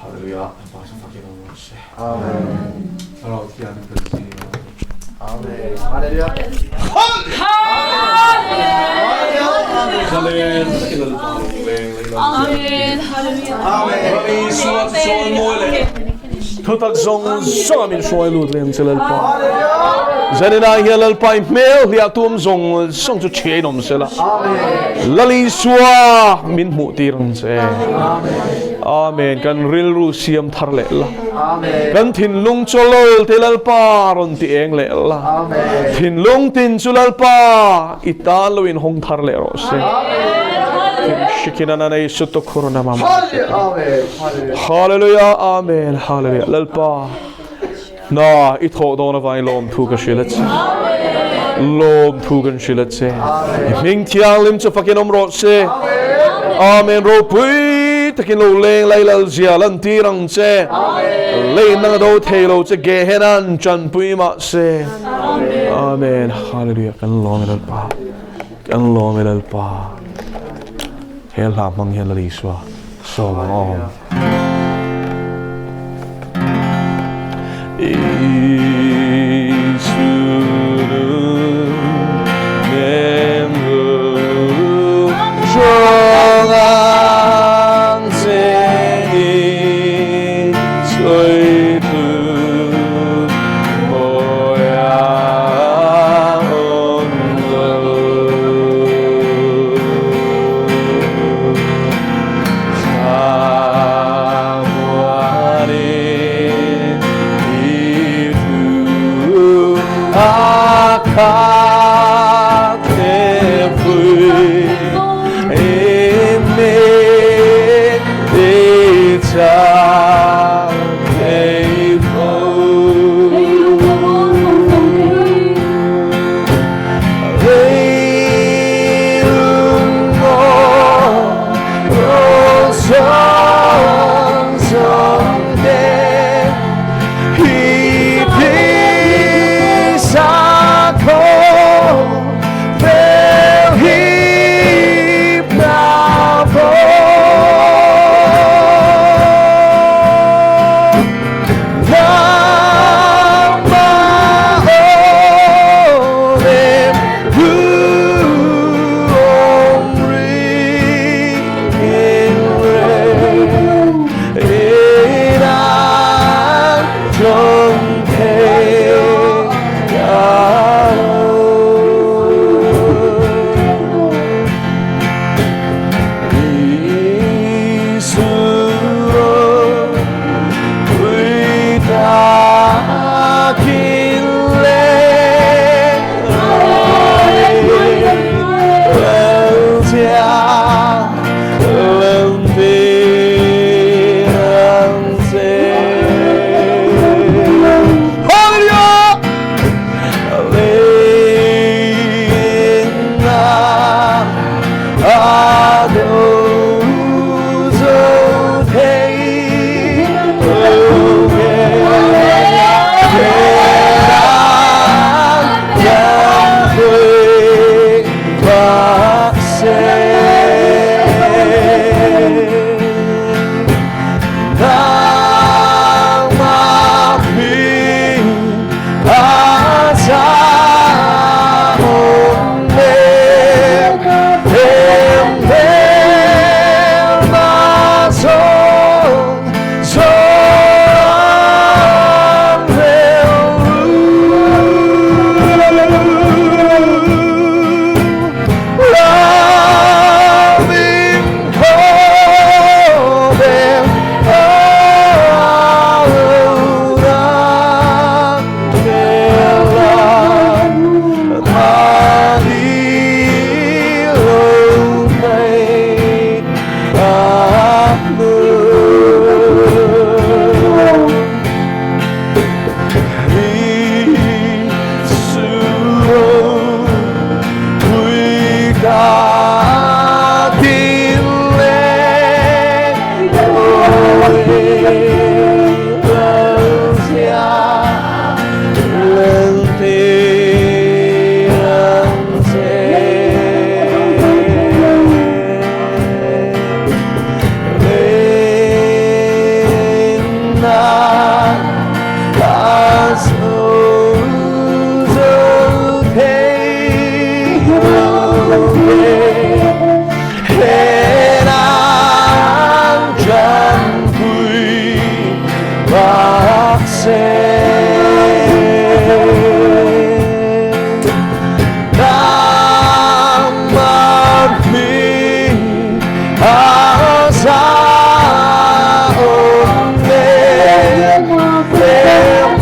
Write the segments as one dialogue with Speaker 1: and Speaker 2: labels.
Speaker 1: Hallelujah. Lalpa chu fakin awm rawh se.
Speaker 2: Amen.
Speaker 1: Thlarau Thianghlim kan zing a.
Speaker 2: Amen. Hallelujah.
Speaker 1: Zalen takin Lalpa lo leng lei lam zia.
Speaker 3: Amen. Hallelujah.
Speaker 2: Amen.
Speaker 1: Ram Isua chu chawi mawi leh thutak zawng zawng a min hruai lut leng che Lalpa. Zaninah hian Lalpa i hmel hliah tum zawng zawng chu thiain awm sela. Lal Isua min hmuh tir ang che. Amen. Kan rilru siam thar leh la. Kan thinlung chu lol te Lalpa rawn ti eng leh la. Thinlung tin chu Lalpa i tan lo in hawng thar leh rawh se. Shikinana nei suto khuruna mama. Hallelujah. Amen. Hallelujah. Lalpa Na i thawh dawn avangin lawmthu ka hrilh a che. Lawmthu kan hrilh a che. I hming thianghlim chu fakin awm rawh se. Amen. Ropui takin lo leng lai lal zia lantir ang che. Lei nang a do thei lo che Gehenan chanpui mah se. Amen. Hallelujah. Kan lawm e Lalpa. Kan lawm e Lalpa. He hla hmang hian Lal Isua sawm ang awm. A zo zo thei lo ve. He nang tanpui mah se. Nangmah hming a zahawm nen,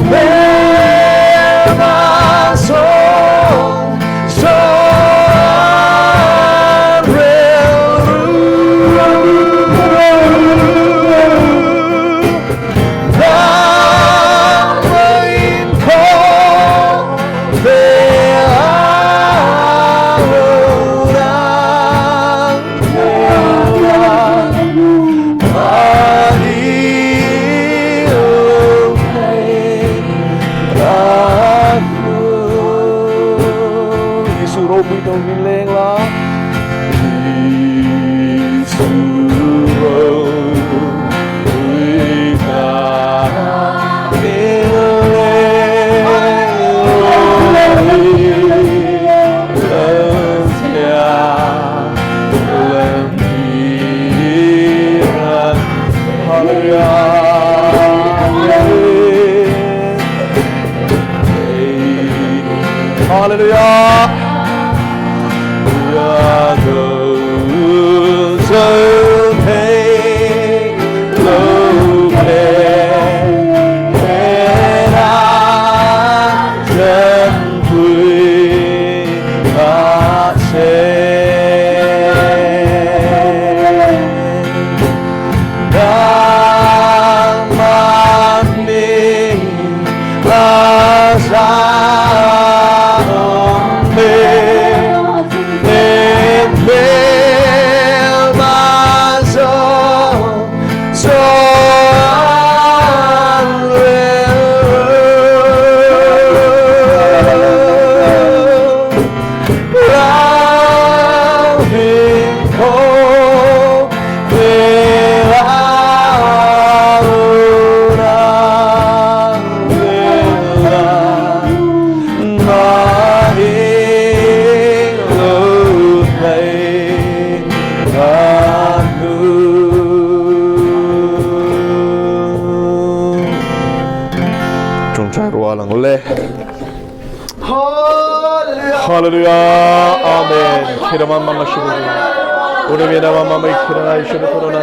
Speaker 1: hmelma zawng zawng rel ru. Nangmahin khawvel a lo rang vel a, mahni lo thei a hnu. Isu ropui to min leng la. Isu ropui ta min leng Hallelujah. Tawngtai rual ang le. Hallelujah. Amen. Kirama mama shuru. Uremina mama mai kirana shuru korona.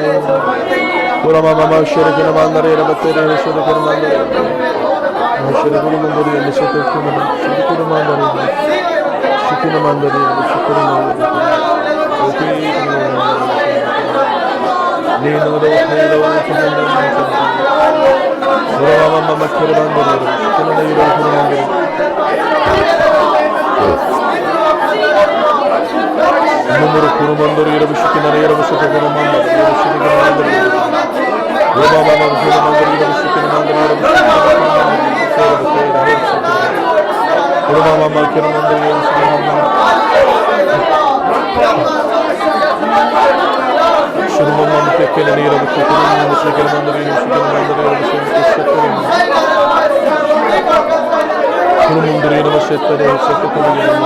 Speaker 1: Urama mama shuru kina mandare rabatere shuru kina mandare. Shuru kina mandare shuru kina shuru kina mandare. Shuru kina mandare shuru kina mandare. Urama mama kira mandare shuru kina mandare. Numuru kurumanduru yarabu şikinara yarabu şoka kurumanduru yarabu şikinara manduru Urama mama kira manduru yarabu şikinara manduru yarabu şikinara Urama mama kira manduru yarabu şikinara manduru Şuruma mama kira yarabu şikinara manduru şikinara manduru yarabu şikinara manduru yarabu şikinara Kurumunduru yarabu şikinara şikinara yarabu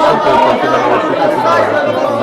Speaker 1: şikinara şikinara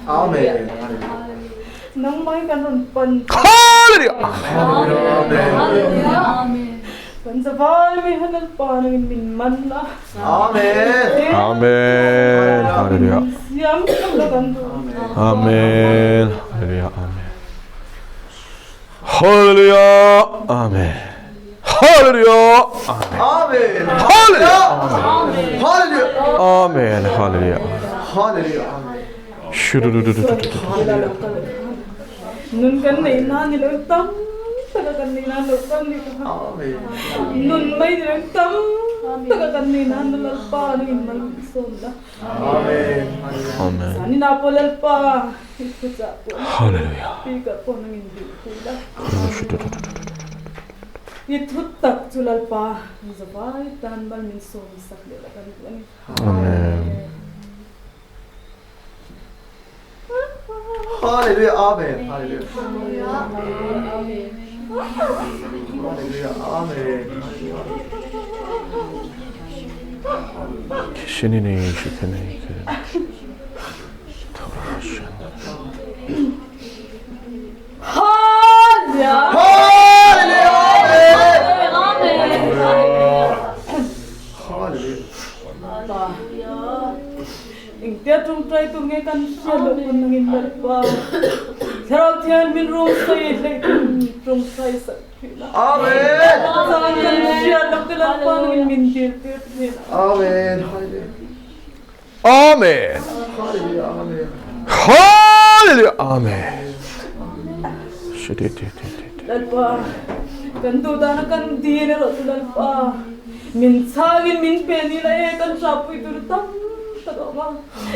Speaker 1: Amen. Hallelujah. Amen. Hallelujah. Amen. Hallelujah. Amen. Hallelujah.
Speaker 2: Amen.
Speaker 1: Hallelujah.
Speaker 2: Hallelujah.
Speaker 1: Amen. Hallelujah.
Speaker 2: Hallelujah.
Speaker 3: Nun kan neih nan ni lo tam taka kan neih nan lo tam ni ka
Speaker 2: Amen.
Speaker 3: Nun mai ni lo tam taka kan neih nan Lalpa nangin mal min sawm la.
Speaker 2: Amen.
Speaker 1: Amen.
Speaker 3: Zanin ah pawh Lalpa i thuchah pawh
Speaker 1: Hallelujah.
Speaker 3: speaker pawh nangin dil pui la. I thu tak chu Lalpa zavai tan mal min sawm sak leh la kan duh a ni.
Speaker 1: Amen.
Speaker 2: Hallelujah. Amen. Hallelujah. Hallelujah. Amen.
Speaker 3: Hallelujah.
Speaker 2: Hallelujah. Hallelujah.
Speaker 3: Engtia tawngtai tur nge kan hriat loh pawn nangin Lalpa Thlarau Thian min rawng sawi hleih tum tawngtai sak thin a.
Speaker 2: Amen.
Speaker 3: Caan kan hriat loh te Lalpa nangin min dil tir thin a.
Speaker 2: Amen.
Speaker 1: Amen.
Speaker 2: Hallelujah. Amen.
Speaker 1: Hallelujah. Amen.
Speaker 3: Lalpa kan duhdan a kan dil erawh chu Lalpa Min chhangin min pe ni la e, kan hrahpui tur tam tak a awm a,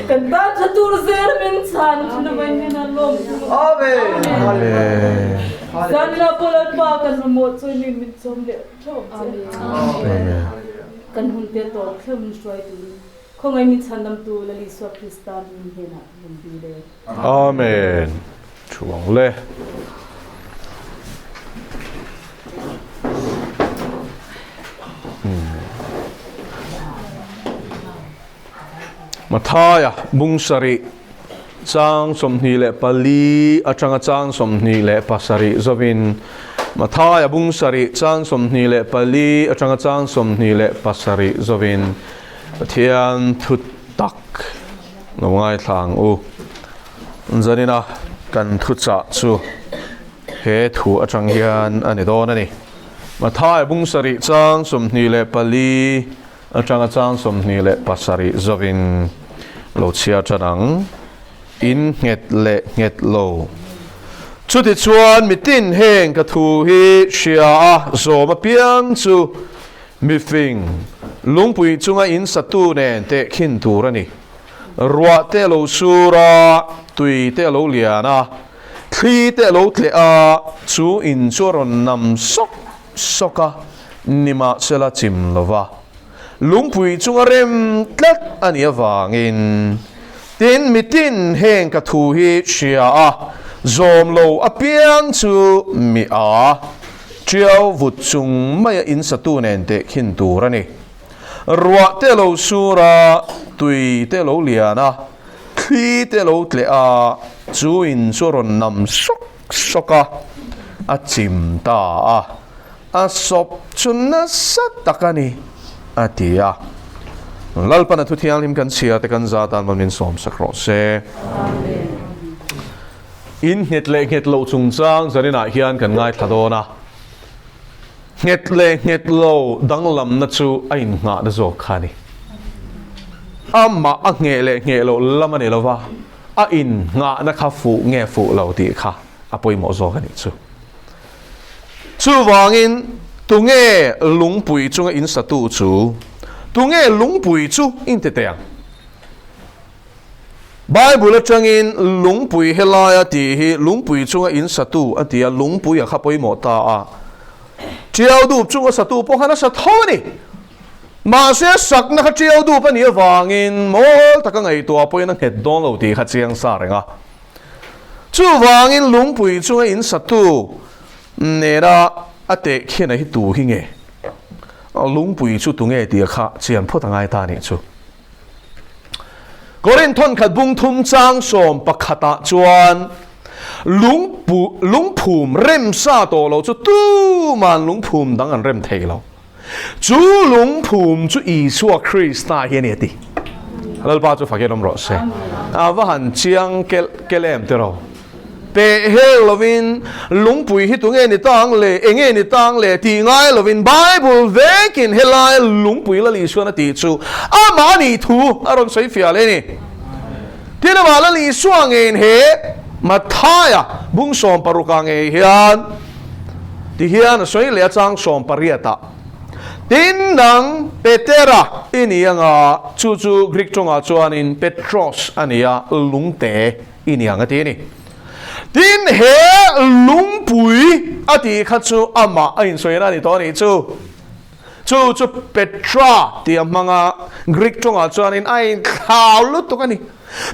Speaker 3: kan tan tha tur zel min chhan thin a mai hnenah lawm thung a.
Speaker 2: Amen.
Speaker 3: Zanina pawh Lalpa kan mamawh chu ni min chawm leh theuh ang che. Kan hun te tawp thleng min hruai turin khawngaih min chhandamtu Lal Isua Krista min hnenah min dil e.
Speaker 1: Amen. Thu ang le. Mathaia bung sarih chang 24 atanga chang 27 zovin Mathaia bung sarih chang 24 atanga chang 27 zovin Pathian thu tak lo ngaithla ang u. Zanina kan thuchah chu he thu atang hian a ni dawn a ni. Mathai bung sarih chang 24 atanga chang 27 zawin lo chhiar tan ang. In nghet leh nghet lo. Chutichuan mitin heng ka thu hi hria a zawm apiang chu mifing lungpui chunga in satu nen tehkhin tur a ni. Ruah te a lo sur a, tui te a lo lian a, thli te a lo tleh a, chu in chu a rawn nam sawk sawk a, nimahsela chim lo va, lungpui chunga rem tlat a nih avangin, tin mitin heng ka thu hi hria a, zawm lo apiang chu mi a, tiau vut chung maia in satu nen tehkhin tur a ni. Ruah te lo sur a, tui te lo lian a, thli te lo tleh a, chu in chu a rawn nam sawk sawk a, a chim ta a, a sawp chu nasa tak a ni, a ti a. Lalpan a thu thianghlim kan chhia te kan za tan min sawm sak rawh se. In nghet leh nghet loh chungchang zaninah hian kan ngaithla dawn a. Nghet leh nghet lo danglamna chu a innghahna zawk kha a ni. Amah a ngheh leh ngheh loh lam a ni lo va, a innghahna kha fuh nge fuh lo tih kha a pawimawh zawk a nih chu. Chuvangin, tunge lungpui chunga insatu chu? Tunge lungpui chu inti teh ang? Bible atangin lungpui helaia tih hi lungpui chunga in satu a ti a, lungpui a kha pawimawh ta a. Tiau dup chunga satu pawh khan a sa tho a ni. Mahse sakna kha tiau dup a nih avangin mawl taka ngaihtuah pawhin a nghet dawn lo tih kha chiang sa reng a. Chuvangin lungpui chunga in satu nena a tehkhin a hi tu hi nge? Lungpui chu tu nge tih kha chian phawt a ngai ta nih chu. Korinth thawnkhat bung thum chang 11 ah chuan lungpu lungphum rem sa tawh lo chu tuman lungphum dang an rem thei lo. Chu lungphum chu Isua Krista hi a ni a ti. Lalpa chu fakin awm rawh se. A va han chiang kel kel em tiraw. Peh hel lovin lungpui hi tunge ni tang le, enge ni tang le tih ngai lovin Bible vekin helai lungpui Lal Isuan a tih chu amah a nih thu a rawn sawi fiah leh a ni. Tin amah Lal Isua ngeiin he Matthaia bung 16 ah ngei hian ti hian a sawi leh a chang 18 ah, Tin nang Petera i ni anga, chu chu Greek tawngah chuanin Petros a ni a, lungte i ni ang a ti a ni. Tin he lungpui a tih kha chu amah a insawiin a ni tawh a nih chu. Chu chu Petra tih a hmang a, Greek tawngah chuanin a inthlau lutuk a ni.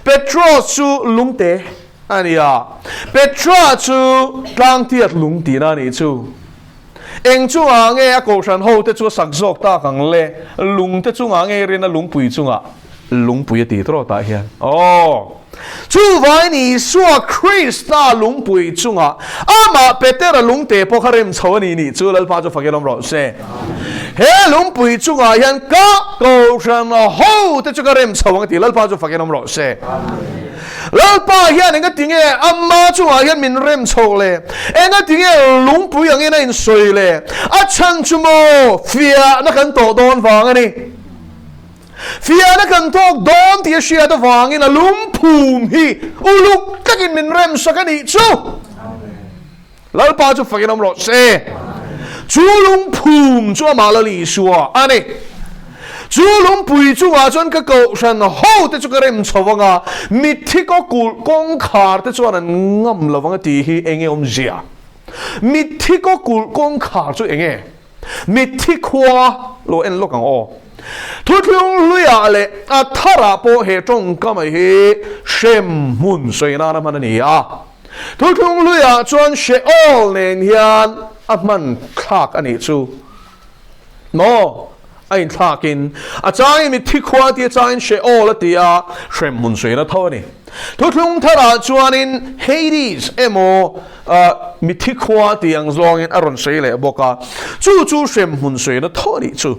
Speaker 1: Petros chu lungte a ni a, Petra chu tlangtiat lung tihna a nih chu. Eng chungah nge a kohhran ho te chu a sak zawk tak ang le? Lung te chungah nge rin a lungpui chungah lungpui a ti tawh tah hian? Aw! Chuvangin Isua Krista lungpui chungah amah Petera lungte pawh kha rem chho a ni nih chu Lalpa chu fakin awm rawh se. He lungpui chungah hian ka kohhran ho te chu ka rem chho ang a ti Lalpa chu fakin awm rawh se. Lalpa hian enga ti nge ama chungah hian min rem chho le? Enga ti nge lungpui angin a insawi le? A chhan chu maw fiahna kan tawh dawn vang a ni. Fiahna kan tawk dawn tih a hriat avangin a lungphum hi uluk takin min rem sak a nih chu. Lalpa chu fakin awm rawh se. Chu lungphum chu amah Lal Isua a ni. Chu lungpui chungah chuan ka kohhran ho te chu ka rem chho vang a, mitthi kaw kulh kawngkhar te chuan an ngam lo vang a tih hi enge awmzia? Mitthi kaw kulh kawngkhar chu enge? Mitthi khua lo en lawk ang aw. Thuthlung hluiah leh a tharah pawh he tawngkam hi hrem hmun sawi nana hman a ni a. Thuthlung hluiah chuan Sheol nen hian a hman thlak a nih chu. Maw? A inthlakin a changin mitthi khua a ti, a changin Sheol a ti a, hremhmun suihna tho a ni. Thuthlung tharah chuanin Hades emaw mitthi khua tih ang zawngin a rawn sawi leh bawk a, chu chu hremhmun suihna tho a nih chu.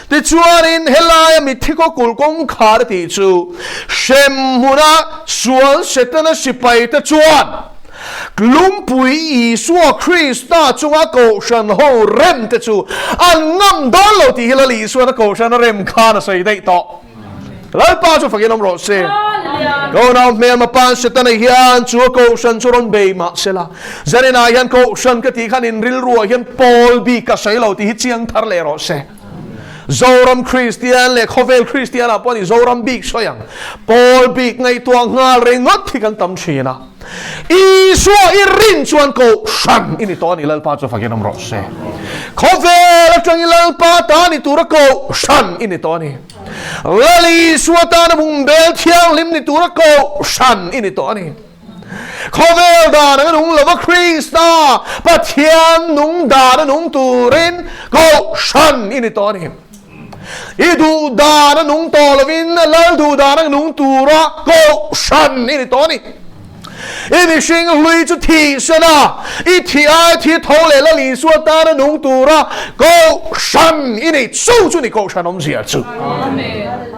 Speaker 1: Tichuanin helaia mitthi kaw kulh kawngkhar a tih chu hremhmuna sual Setana sipaite chuan lungpui Isua Krista chunga kohhran ho rem te chu an ngam dawn lo tih hi Lal Isuan a kohhran a rem khan a sawi daih tawh. Lalpa chu fakin awm rawh se. Ka unau hmelma pa Setana hian chu a kohhran chu rawn bei mah sela, zaninah hian kohhran ka tih khan in rilruah hian pawl bik ka sawi lo tih hi chiang thar leh rawh se. Zoram Kristian leh khawvel Kristian ah pawh ni Zoram bik sawi ang. Pawl bik ngaihtuah nghal ringawt hi kan tam thin a. Isua i rin chuan kohhran i ni tawh a ni Lalpa chu fakin awm rawh se. Khawvel atangin Lalpa ta ni tura kohhran i ni tawh a ni. Lal Isua tana bungbel thianghlim ni tura kohhran i ni tawh a ni. Khawvel dan anga nung lova Krista Pathian nung dan a nung turin kohhran i ni tawh a ni. I duh dan a nung tawh lovin Lal duh dan a nung tura kohhran i ni tawh a ni. I mihring hlui chu thih sen a, i thih ai thi tho leh Lal Isua tana nung tura kohhran i nei chu chu ni kohhran awmzia chu.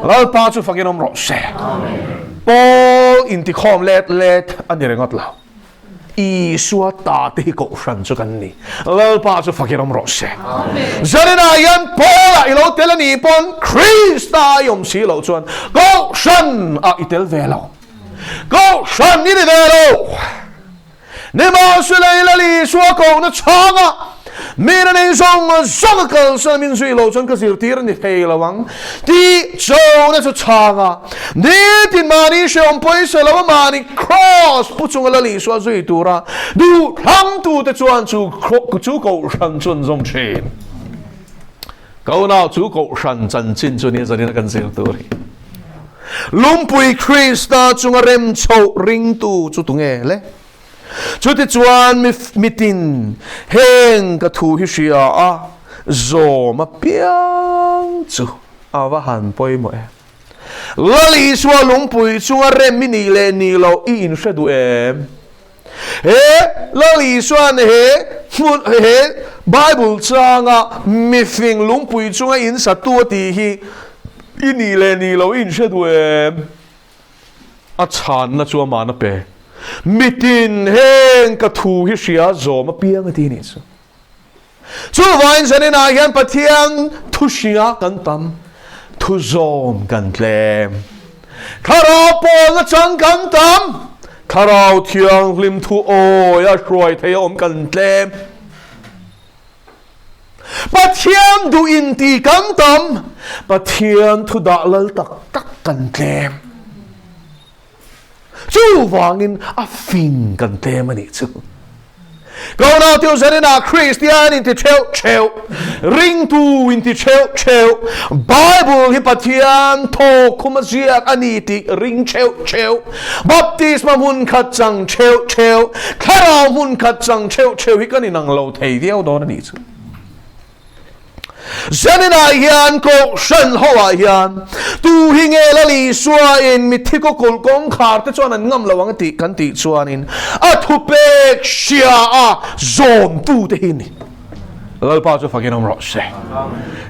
Speaker 1: Lalpa chu fakin awm rawh se. Paul intikhawm let let a ni ringawt lo. Isua ta te hi kohhran chu kan ni. Lalpa chu fakin awm rawh se. Zaninah hian Paul-ah i lo tel a nih pawn Krista i awm si loh chuan kohhran ah i tel ve lo. Kohhran i ni ve lo. Nimahsela i Lal Isua kohna chhangah mina nei zawng zawng a kalsan min zui loh chuan ka zirtir a ni thei lo ang tih chona chu chhangah nitin mahni hrehawm pawisa lo a mahni kraws pu chunga Lal Isua zui tura duhthlangtute chuan chu chu kohhran chu an zawm thin. Ka unau chu kohhran chanchin chu nia zanin a kan zir tur hi. Lungpui Krista chunga rem chhoh ringtu chu tunge le? Chutichuan mitin heng ka thu hi hria a, zawm apiang chu a va han pawimawh em. Lal Isua lungpui chunga rem i nih leh nih loh i inhre duh em? He Lal Isua'n he hmun he Bible changa mifing lungpui chunga in satu a tih hi i nih leh nih loh i inhre duh em? A chhanna chu aman a pe. Mitin heng ka thu hi hria zawm apiang a ti nih chu. Chuvangin zaninah hian Pathian thu hria kan tam, thu zawm kan tlem. Thlarau pawlna chang kan tam, Thlarau Thianghlim thu awi a hruai thei a awm kan tlem. Pathian duh inti kan tam, Pathian thu dah lal tak tak kan tlem. Chuvangin a fing kan tlem a nih chu. Ko nau tiu zaninah Kristian inti theuh theuh, ringtu inti theuh theuh, Bible hi Pathian thawk khum a ziak a ni tih ring theuh theuh, baptisma hmun khat chang theuh theuh, thlarau hmun khat chang theuh theuh hi kan inang lo thei viau dawn a nih chu. Zaninah hian Kohhran hoah hian tu hi nge Lal Isuain mitthi kaw kulh kawngkhar te chuan an ngam lo ang a tih kan tih chuanin a thupek hria a zawmtu te hi ni. Lalpa chu fakin awm rawh se.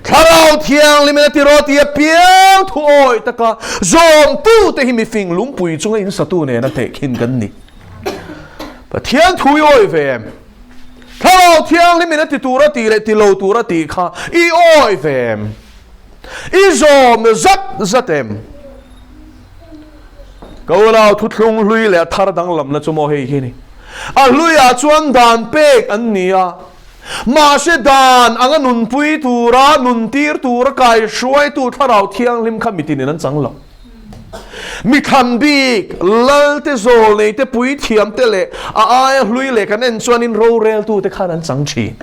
Speaker 1: Thlarau Thianghlimin a ti rawh tih apiang thu awih taka zawmtu te hi mifing lungpui chunga insatu nena tehkhin kan ni. Pathian thu i awih ve em? Thlarau Thianghlimin a ti tur a tih leh ti lo tur a tih kha i awih ve em? I zawm zat zat em? Ka unau thuthlung hlui leh a thar danglamna chu maw hei hi ni. A hluiah chuan dan pek an ni a, mahse dan anga nunpui tura nuntir tura kaihruaitu Thlarau Thianghlim kha mitinin an chang lo. Mi thlan bik, Lalte zawl nei te pui thiam te leh a aia hlui leh kan en chuanin roreltu te khan an chang thin.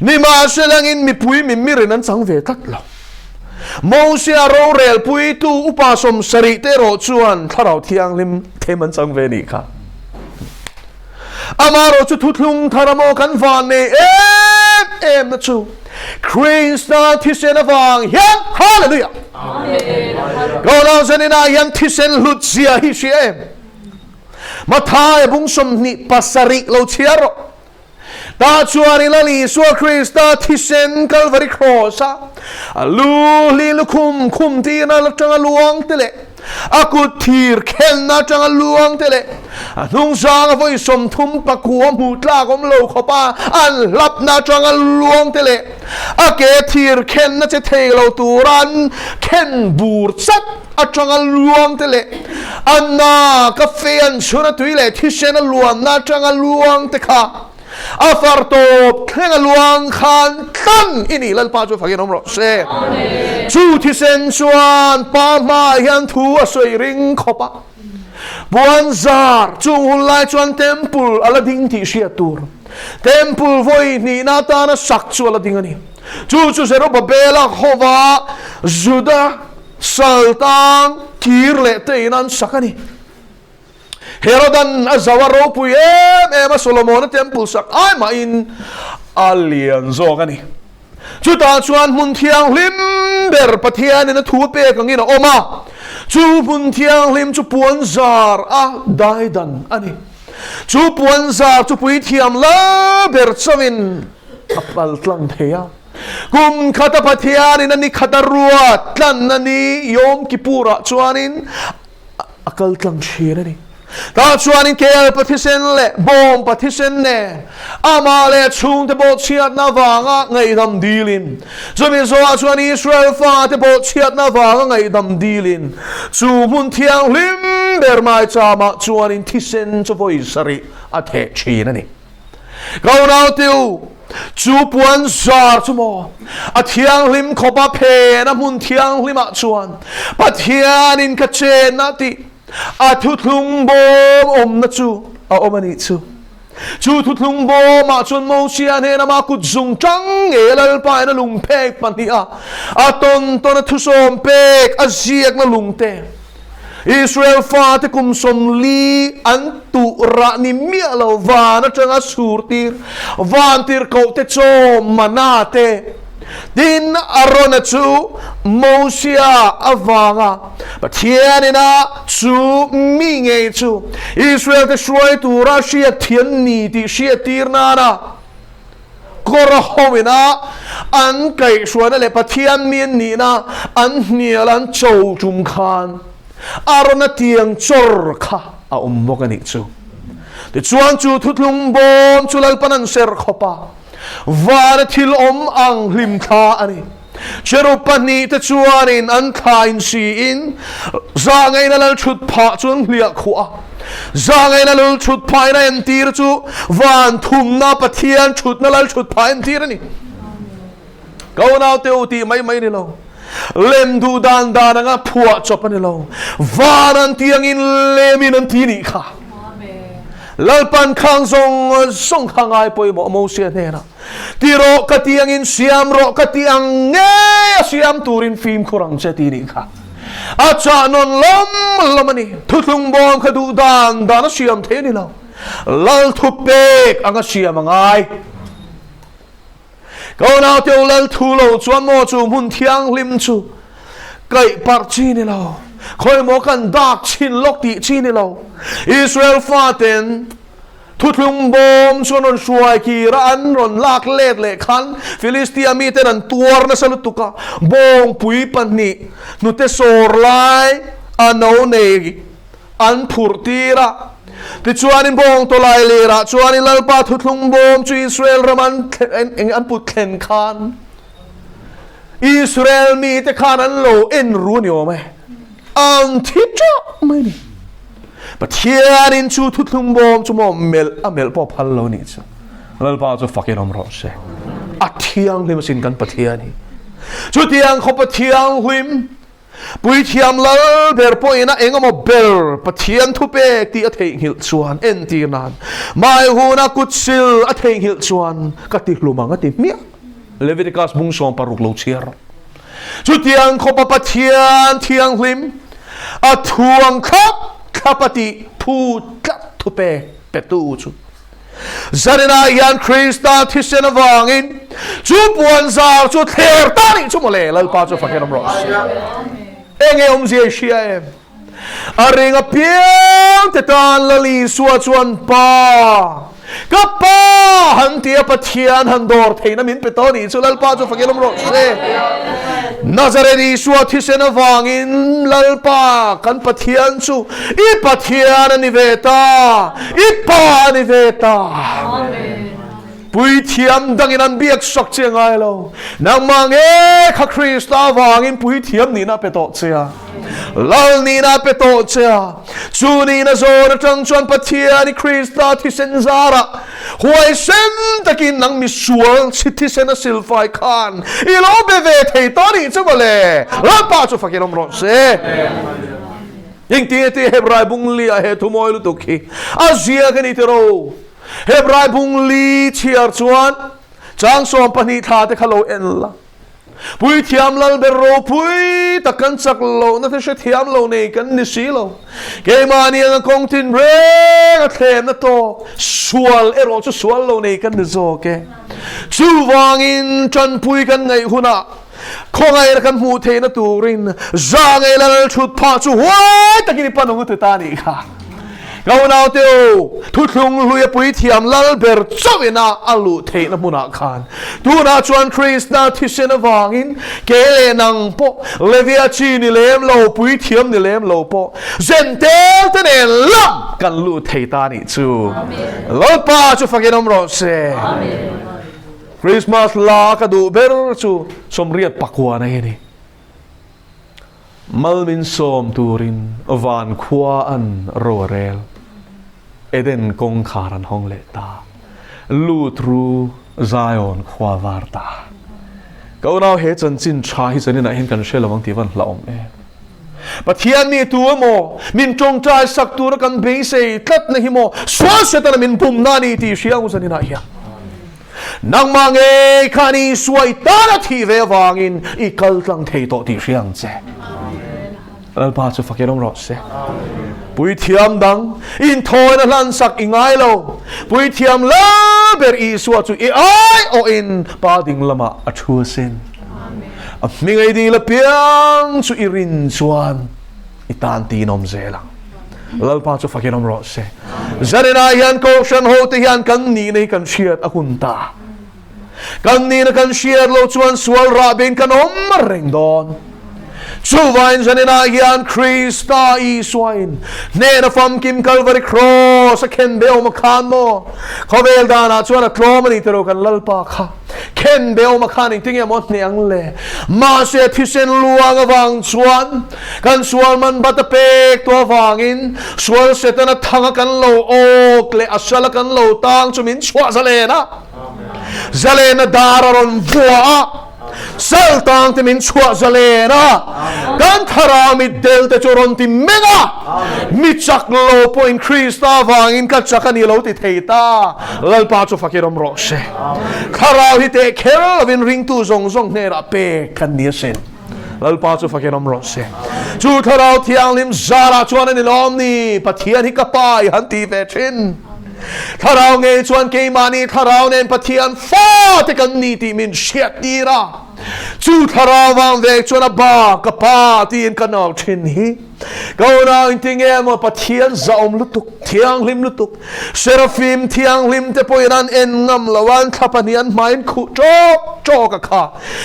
Speaker 1: Nimahselangin mipui mimirin an chang ve tlat lo. Mosia rorel puitu upa 70 te erawh chuan Thlarau Thianghlim them an chang ve nih kha. Amaherawh chu thuthlung thar a maw kan van nei em em na chu Krista thisen avang hian Hallelujah! Ka zaninah hian thisen hlut zia hi hria em? Matthai bung 27 lo chhiar rawh. Tah chuan i Lal Isua Krista thisen Kalvari Kraws-a a lu hli lukhum khum tirna atanga luang te leh a kut thir khenna atanga luang te leh a hnungzanga vawi 39 hmuh tlak awm lo khawpa an hlapna atanga luang te leh a ke thir khenna che thei lo tura an khen bur chat atanga luang te leh a na ka fe an chhun a tui leh thisen a luanna atanga luang te kha a far tawp thleng a luang khan tlang i nih Lalpa chu fakin awm rawh se. Chu thisen chuan pa hmaah hian thu a sawi ring khawp a, puan zar chung hun lai chuan temple a la ding tih hriat tur. Temple vawi hnihna atana sak chu a la ding a ni. Chu chu Zerubabela hova Juda Saltang kir leh te in an sak a ni. Herodan a zau a ropui em em a, Solomona temple sak ai mahin a lian zawk a ni. Chutah chuan hmun thianghlim ber Pathianin a thu a pek angin a awm a, chu hmun thianghlim chu puan zar a daidan a ni. Chu puan zar chu puithiam la ber chauhin a pal tlang thei a. Kum khata Pathianin a ni khata ruat tlanna ni Yom Kippur-ah chuanin a kal tlang thin a ni. Tah chuanin kel pathisen leh bawm pathisen nen amah leh a chhungte bawhchhiatna avanga ngaihdam dilin, chumi zawhah chuan Israel fate bawhchhiatna avanga ngaihdam dilin, chu hmun thianghlim ber maichama chuanin thisen chu vawi sarih a theh thin a ni. Ka unautiu, chu puan zar chu maw a thianghlim khawp a phen a hmun thianghlimah chuan Pathianin ka chenna tih a thuthlung bawm awmna chu a awm a nih chu. Chu thuthlung bawmah chuan Mosia hnena mah kut zung tang ngei a Lalpa in a lung phek pahnih a, a tawn tawn a thusawm pek a ziakna lungte. Israel fate kum 40 an tuh rah ni miah lo van atanga sur tir van tirhkoh te chaw mana te tin Arona chu Mosia avanga Pathian ina chu mi ngei chu Israel te hruai tura hriat thian ni tih hriat tir nana kawr ho ina an kaihhruaina leh Pathian mi an nihna an hnial an cho tum khan Arona tiang chawr kha a awm bawk a nih chu. Tichuan chu thuthlung bawm chu Lalpan an ser khawp a, vana thil awm ang hlim thla a ni. Cherub pahnihte chuanin an thla insiin zahngaihna lal thut phah chu an hliah khuah a. Zahngaihna lal thut phahin a entir chu van thumna Pathian thutna lal thut phah entir a ni. Ka unaute u tih mai mai ni lo. Lem duh dan dan anga phuah chawp a ni lo. Van an ti angin lemin an ti nih kha. Lalpan khang zawng zawng kha ngai pawimawh Mosia hnenah, Ti rawh ka ti angin siam rawh ka ti ang ngei a siam turin fimkhur ang che ti nih kha. A chah nawn lawm lawm a ni. Thuthlung bawm kha duh dan dan a siam thei a ni lo. Lal thu pek anga siam a ngai. Ka unaute u lal thu lo chuan maw chu hmun thianghlim chu kaih parh chi ni lo, khawi maw kan dak chhin lawk tih chi ni lo. Israel faten thuthlung bawm chu an rawn hruai kir a, an rawn lak let leh khan Filistia miten an tuar nasa lutuk a, bawngpui pahnih hnute sawr lai a no nei an phurh tir a. Tichuanin bawng tawlai lerah chuanin Lalpa thuthlung bawm chu Israel ram an an put thlen khan Israel mite khan an lo en ru a ni awm e. An thi teuh mai ni. Pathianin chu thuthlung bawm chu maw melh a melh pawh phal lo nih chu. Lalpa chu fakin awm rawh se. A thianghlim asin kan Pathian hi. Chutiang khawpa thianghlim Puithiam lal ber pawhin a engemaw ber Pathian thupek tih a theihnghilh chuan entir nan mai huna kutsil a theihnghilh chuan ka ti hlum ang a ti hmiah. Leviticus bung 16 lo chhiar. Chutiang khawpa Pathian thianghlim a thu ang thlap thlap a tih phu tlat thupek petu chu Zaninah hian Krista thisen avangin chu puan zar chu thler ta nih chu mawle, Lalpa chu fakin awm rawh se. Enge awmzia i hria em? A ring apiang te tan Lal Isua chuan Pa, ka Pa han tia Pathian han dawr theihna min pe tawh nih chu, Lalpa chu fakin awm rawh se. Nazareth Isua thisen avangin Lalpa kan Pathian chu i Pathian a ni ve ta, i Pa a ni ve ta. Puithiam dangin an biak sak che ngai lo. Nangmah nge kha Krista avangin puithiam nihna a pe tawh che a, Lal nihna a pe tawh che a. Chu nihna zawn atang chuan Pathian i Krista thisen zarah Huaisen takin nang misual chhi thisen a silfai khan i lo be ve thei ta nih chu mawle. Lalpa chu fakin awm rawh se. Engtin ti Hebrai bung li ah he thu mawi lutuk hi a zia ka ni tiro. Hebrai bung li chhiar chuan chang 12 thla te kha lo en la. Puithiam lal ber ropui tak kan chak lo na te hrethiam lo nei kan ni si lo. Keimahni anga kawng tin reng a thlemna tawk sual erawh chu sual lo nei kan ni zawk e. Chuvangin tanpui kan ngaih hunah khawngaihna kan hmuh theihna turin zangaih lal thut phah chu huai takin i pan ang u ti ta nih kha. Ka unaute u, thuthlung hlui a puithiam lal ber chauhina a luh theihna hmunah khan tunah chuan Krista thisen avangin kei leh nang pawh Levia chi ni lem lo, puithiam ni lem lo pawh Zentel te nen lam kan luh thei ta nih chu. Lalpa chu fakin awm rawh se. Christmas la ka duh ber chu 89 hi a ni. Mal min sawm turin van khua an ro a rel. Eden kawngkhar an hawng leh ta. Lut ru Zion khua var ta. Ka unau he chanchin tha hi chaninah hian kan hre lo ang tih van hlauhawm em. Pathian mi tu emaw min tawngtai sak tura kan beisei tlatna hi maw sual Setana min bumna a ni tih hria ang u chaninah hian. Nangmah ngei khan Isua i tan a thih ve avangin i kal tlang thei tawh tih hria ang che. Lalpa chu fakin awm rawh se. Puithiam dang inthawina hlansak i ngai lo. Puithiam la ber Isua chu i aiawhin Pa ding lamah a thu asin. A hming ei dil apiang chu i rin chuan i tan tiin awm zel ang. Lalpa chu fakin awm rawh se. Zarinah hian Kohhran hote hian kan nihna hi kan hriat a hun ta. Kan nihna kan hriat loh chuan sual rah bein kan awm reng dawn. Chuvain zaninah hian Krista Isuain hnena famkim Kalvari Cross a khen be awm a khan maw? Khawvel danah chuan a tlawm a ni tiro kan Lalpa kha khen be awm a khan engtinge maw a hneh ang le? Mahse thisen luang avang chuan kan sual man bat a pek tawh avangin sual Setana thanga kan lo awk leh a sala kan lo tang chu min chhuah zalen a. Zalena dar a rawn vua a, sal tang te min chhuah zalen a, kan thlarau mitdel te chu rawn ti meng a, mi chak lo pawhin Krista avangin ka chak a ni lo ti thei ta, Lalpa chu fakir awm rawh se. Thlarau hi teh kher lovin ringtu zawng zawng hnenah pek kan ni asin. Lalpa chu fakin awm rawh se. Chu Thlarau Thianghlim zarah chuan a ni lawm ni, Pathian hi ka pa i han ti ve thin. Thlarau ngei chuan keimahni Thlarau nen Pathian fate kan ni tih min hriat tir a. Chu Thlarau vang vek chuan a ba ka pa tiin ka nau thin hi. Ka unau inti nge maw Pathian zahawm lutuk, thianghlim lutuk, Serafim thianghlim te pawhin an en ngam lo a, an thla pahnih an hmaiin khuh ṭawk ṭawk a kha.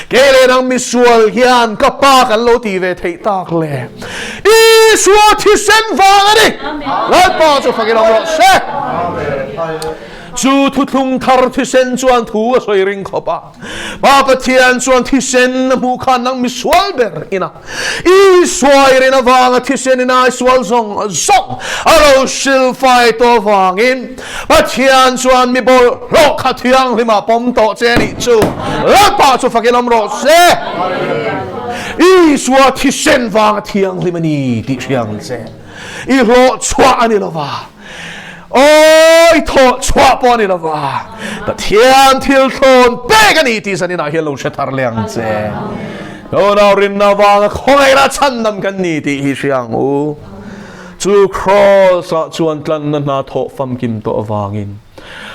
Speaker 1: Kei leh nang misual hian ka pa kan lo ti ve theih tak le. Isua thisen vang a ni. Lalpa chu fakin awm rawh se. Chu thuthlung thar thisen chuan thu a sawi ring khawp a. Pa Pathian chuan thisen a hmuh khan nang misual ber ina. Isua i rin avanga thisen in ai sual zawng zawng a lo hrilhfai tawh avangin Pathian chuan mi bawlhhlawh kha thianghlimah pawm tawh che a nih chu. Lalpa chu fakin awm rawh se. Isua thisen vanga thianghlim a ni tih hria ang che. I hlawh chhuah a ni lova. Aw, i thawh chhuah pawh a ni lova. Pathian thil thlawn pek a ni tih zaninah hian lo hre thar leh ang che. Unau rinna avanga khawngaihna chhandam kan ni tih hi hria ang u. Chu Kraws-ah chuan tlanna hna thawh famkim tawh avangin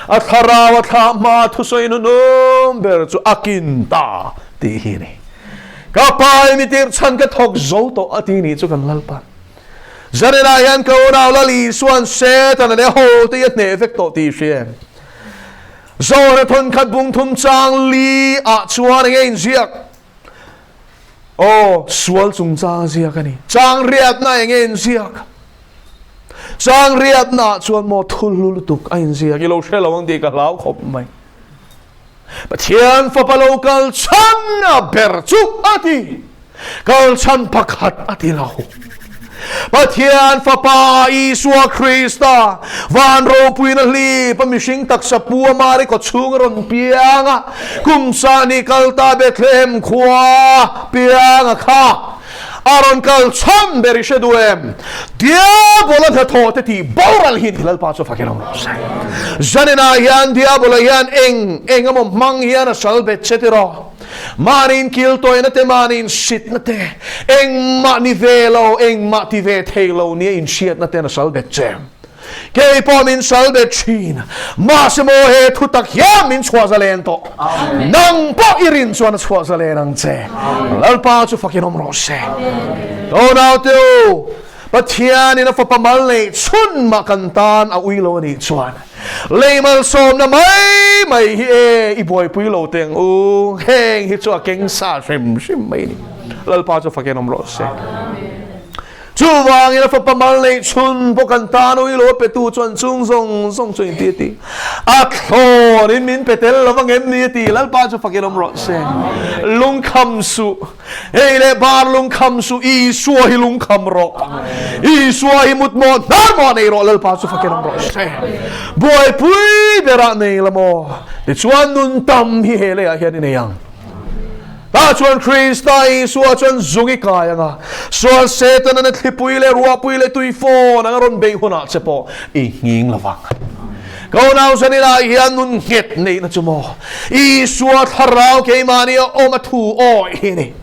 Speaker 1: a thlarau a thlah hma thusawi nunum ber chu a kin ta tih hi a ni. Ka pa i mi tirh chhan ka thawk zo tawh a ti ni chu kan Lalpan. Zaninah hian ka unau Lal Isua'n Setana leh ho te hi a hneh vek tawh tih i hria em? Zawhna thawnkhat bung thum chang li ah chuan enge inziak? Aw, sual chungchang a ziak a ni. Chang riatna enge inziak? Chang riatna ah chuan maw thulhlu lutuk a inziak? I lo hre lo ang tih ka hlau khawp mai. Pathian fapa lo kal chhan a ber chu a ti. Kal chhan pakhat a ti lo. Pathian fapa Isua Krista van ropuina hlip a mihring taksa pu a Mari kaw chhung a rawn piang a, kum sahnih kal ta Bethlehem khua piang a kha a rawn kal chhan ber i hre duh em? Diabola hnathawh te tih boral hi ni Lalpa chu fakin awm rawh se. Zaninah hian Diabola hian eng eng emaw hmang hian a sal bet che tiraw? Mahni inkil tawihna te, mahni insitna te, engmah ni ve lo, engmah ti ve thei lo nia inhriatna ten a sal bet che. Kei pawh min sal bet thin. Mahse maw he thu tak hian min chhuah zalen tawh. Nang pawh i rin chuan a chhuah zalen ang che. Lalpa chu fakin awm rawh se. Ka unaute u, Pathianin a fapa mal neih chhun mah kan tan a ui lo a nih chuan lei malsawmna mai mai hi e i buaipui lo teng u, heng hi chu a keng sa hrim hrim mai a ni. Lalpa chu fakin awm rawh se. Chuvangin a fapa mal neih chhun pawh kan tan ui lo a petu chuan chung zawng zawng chu inti a ti. A thlawnin min pe tel lo vang em ni a ti. Lalpa chu fakin awm rawh se. Lungkham suh. Hei leh bar lungkham suh, Isua hi lungkham rawh. Isua hi mutmawh hnar mawh nei rawh, Lalpa chu fakin awm rawh se. Buaipui berah nei la maw? Tichuan nun tam hi he leiah hian i nei ang. Tah chuan Krista Isua chuan zung i kai ang a, sual Setana na thlipui leh ruahpui leh tuifawn anga rawn beih hunah che pawh i nghing lo vang. Ka unau zaninah hian nun nghet neihna chu maw Isua thlarau keimahni a awm a thu awih hi a ni.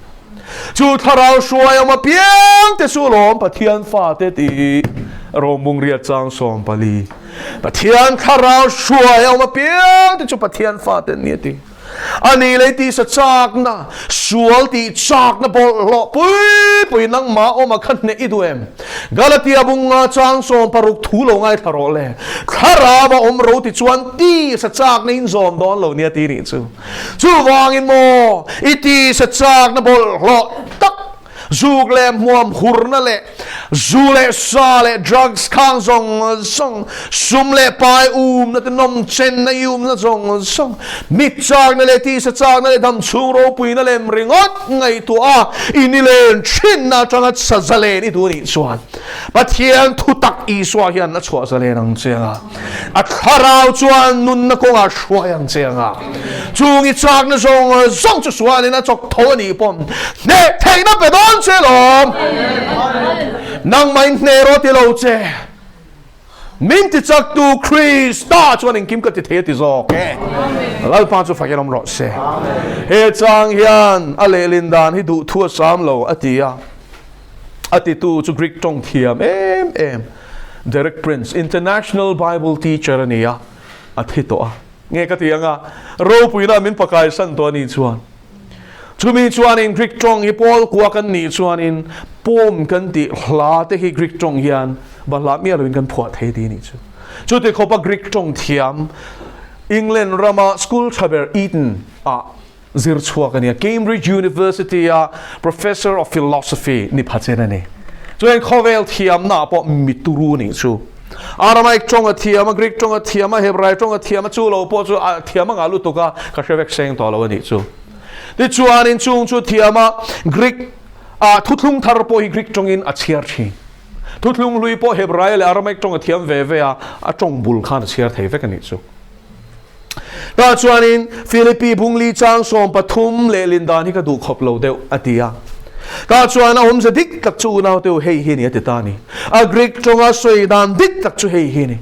Speaker 1: Chu thlarau hruai awm apiang te chu lawm Pathian fate tih Rom bungriat chang 14. Pathian thlarau hruai awm apiang te chu Pathian fate an ni a ti. A ni lei tisa chakna, sual tih chakna bawlhhlawh pui pui nangmah awm a kha hneh i duh em? Galatia bunga chang 60 thu lo ngaithla rawh le. Thlarau a awm ro ti chuan tisa chakna in zawm dawn lo nia ti nih chu. Chuvangin maw i tisa chakna bawlhhlawh tak Zuk leh hmuam hurna leh zu leh sa leh drugs khang zawng zawng, sum leh pai umna te nawm chenna i umna zawng zawng, mit chakna leh tisa chakna leh dam chhung ropuina lem ringawt ngaihtuah a i nilen thinna atanga sa zalen i duh anih chuan Pathian thutak Isua hian a chhuah zalen ang che anga a thlarau chuan nunna kawngah hruai ang che anga chung i chakna zawng zawng chu sualin a chawk tho a nih pawm hneh theihna pe dawn che lawm nangmah in hneh rawh ti lo che min ti chak tu Krista chuan engkim ka ti thei a ti zawk e Lalpa chu fakin awm rawh se he chang hian a lehlin dan hi duh thu a sam lo a ti a a titu chu Greek tawng thiam em em Derek Prince, International Bible Teacher a ni a, a thi tawh a. Nge ka ti anga, ropuina min pakai san tawh a nih chuan. Chumi chuanin Greek tawng hi Paul kua kan nih chuanin pawm kan tih hla te hi Greek tawng hian bahlah miah loin kan phuah thei ti nih chu. Chuti khawpa Greek tawng thiam England rama school tha ber Eton ah zir chhuak a ni a, Cambridge University-a Professor of Philosophy ni pha chen a ni. Chuan khawvel thiamna ah pawh mituru a nih chu. Aramaic tawng a thiam a, Greek tawng a thiam a, Hebrai tawng a thiam a, chu lo pawh chu a thiam anga lutuk a, ka hre vek seng tawh lo a nih chu. Tichuanin chung chu thiam a, Greek ah thuthlung thar pawh hi Greek tawngin a chhiar thin. Thuthlung hlui pawh Hebrai leh Aramaic tawng a thiam ve ve a, a tawng bul khan a chhiar thei vek a nih chu. Tah chuanin Philippi bungli chang 13 leh Lindan hi ka duh khawp lo deuh a ti a. Tah chuan a awmze dik tak chu unau teu hei hi ni a ti ta a ni. A Greek tawnga sawi dan dik tak chu hei hi ni.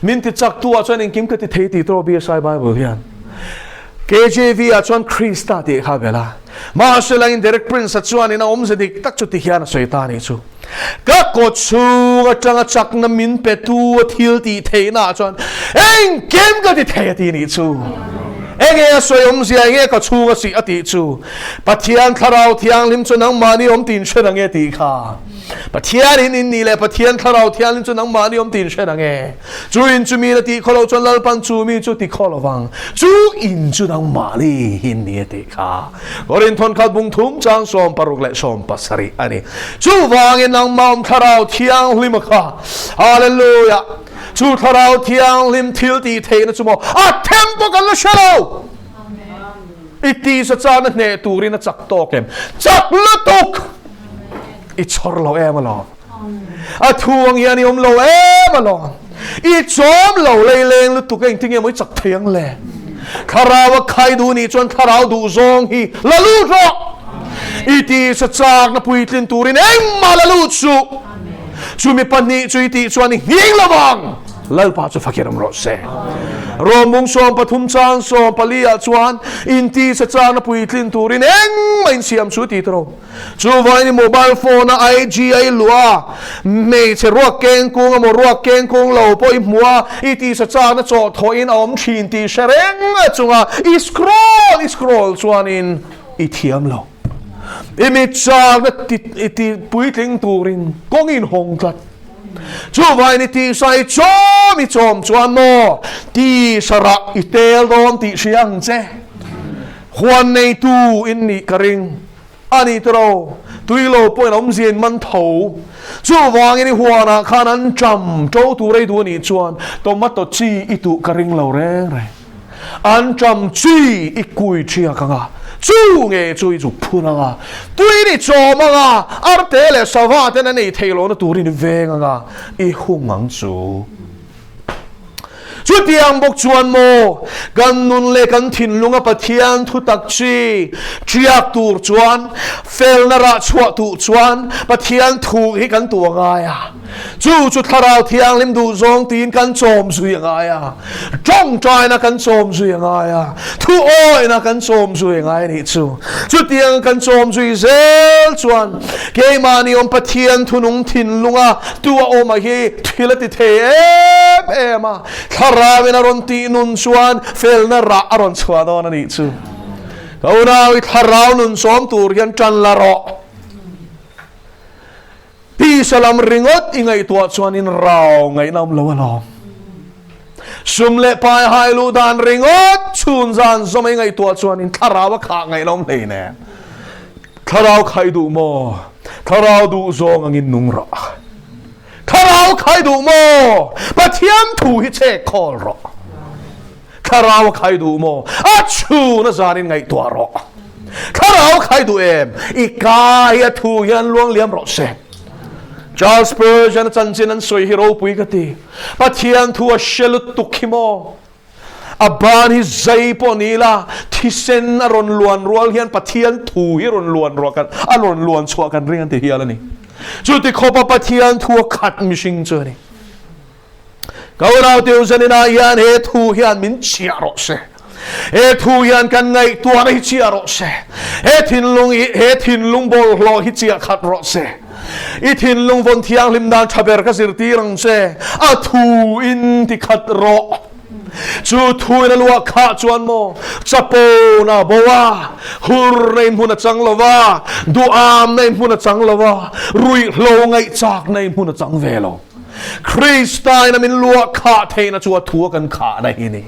Speaker 1: Min ti chak tu ah chuan engkim ka ti thei tih tawh BSI Bible hian. KJV ah chuan Krista tih kha a belh a. Mahse langin Derek Prince-a chuanin a awmze dik tak chu ti hian a sawi ta a nih chu. Ka kaw chhung atanga chakna min pe tu a thil tih theihna ah chuan engkim ka ti thei a ti nih chu. Enge a sawi awmzia enge ka chhung a sih a tih chu. Pathian Thlarau Thianghlim chu nangmahni awm tin hre rang e tih kha. Pathian in in nih leh Pathian Thlarau Thianghlim chu nangmahni awm tin hre rang e. Chu in chu mi na tih khaw lo chuan Lalpan chu mi chu ti khaw lovang. Chu in chu nangmahni in ni a tih kha. Korin thawnkhat bung thum chang 60 leh 70 a ni. Chuvangin nangmah awm Thlarau Thianghlim a kha. Hallelujah! Chu Thlarau Thianghlim thil tih theihna chu maw a them pawh kan la hre lo. I tisa chana hneh turin a chak tawk em? Chak lutuk! I chhawr lo em alawm. A thu ang hian i awm lo em alawm. I chawm lo lei leng lutuk engtin nge maw i chak thei ang le? Thlarau a khai duh nih chuan thlarau duh zawng hi la lut rawh. I tisa chakna puitlin turin engmah la lut suh. Chumi pahnih chu i tih chuan i nghing lo vang. Lalpa chu fakir awm rawh se. Rawmung 13 chang 14 ah chuan intisa chakna puitlin turin engmah insiam chu ti tawh. Chuvain i mobile phone a IG a i luh a, hmeichhe ruak keng kung emaw ruak keng kung lo pawh i hmu a, i tisa chakna chawh thawhin a awm thin tih hre reng chunga i scroll i scroll chuanin i thiam lo. I mit chakna i ti puitling turin kawng in hawng tlat. Chuvain i tisa i chawm i chawm chuan maw tisa rah i tel dawn tih hria ang che. Huan neitu in nih ka ring. A ni tawh, tui lo pawhin awmzia in man tho. Chuvangin i huanah khan an ṭam ṭo tur ei duh a nih chuan tomato chi i tuh ka ring lo reng reng. An ṭam chi i kui ṭhiak ang a, chu nge chu i zuk phun ang a, tuiin i chawm ang a, arte leh sava ten an ei theih lohna turin i veng ang a, i hung ang chu. Chutiang bawk chuan maw, kan nun leh kan thinlunga Pathian thutak chi ṭiak tur chuan, felna rah chhuah tuh chuan Pathian thu hi kan tuah ngai a. Chu chu Thlarau Thianghlim duhzawng tiin kan chawm zui a ngai a, tawngtaina kan chawm zui a ngai a, thuawina kan chawm zui a ngai a nih chu. Chutiang kan chawm zui zel chuan keimahni awm Pathian thunung thinlunga tu a awm a hi thil a ti thei em em a, Thlarauin a rawn tih nun chuan felna rah a rawn chhuah dawn a nih chu. Ka unau i Thlarau nun chawm tur hian tan la rawh. Tisa lam ringawt i ngaihtuah chuan in rau ngaihna awm lo alawm. Sum leh pai hai luh dan ringawt chhun zan zawm i ngaihtuah chuan in thlarau a khah ngaihna awm hlei nen. Thlarau khai duh maw? Thlarau duh zawng angin nung rawh. Thlarau khai duh maw? Pathian thu hi chek khawl rawh. Thlarau a khai duh maw? A chhun a zanin ngaihtuah rawh. Thlarau khai duh em? I ka hi a thu hian luang liam rawh se. Charles Spurgeon a chanchin an sawi hi ropui ka ti. Pathian thu a hre lutuk hi maw? A ban hi zai pawh ni la, thisen a rawn luan rual hian Pathian thu hi rawn luan ruah kan, a rawn luan chhuah kan ring an ti hial a ni. Chuti khawpa Pathian thu a khat mihring chu a ni. Ka unau teu zaninah hian he thu hian min chhiah rawh se. He thu hian kan ngaihtuahna hi chhiah rawh se. He thinlung hi, he thinlung bawlhhlawh hi chiah khat rawh se. I thinlung vawn thianghlim dan tha ber ka zirtir ang che. A thu in ti khat rawh. Chu thu in a luah khah chuan maw chapo na bo a, hur na in hmun a chang lo va, duham na in hmun a chang lo va, ruihhlo ngaihchak na in hmun a chang ve lo. Krista in a min luah khah theihna chu a thu a kan khahna hi ni.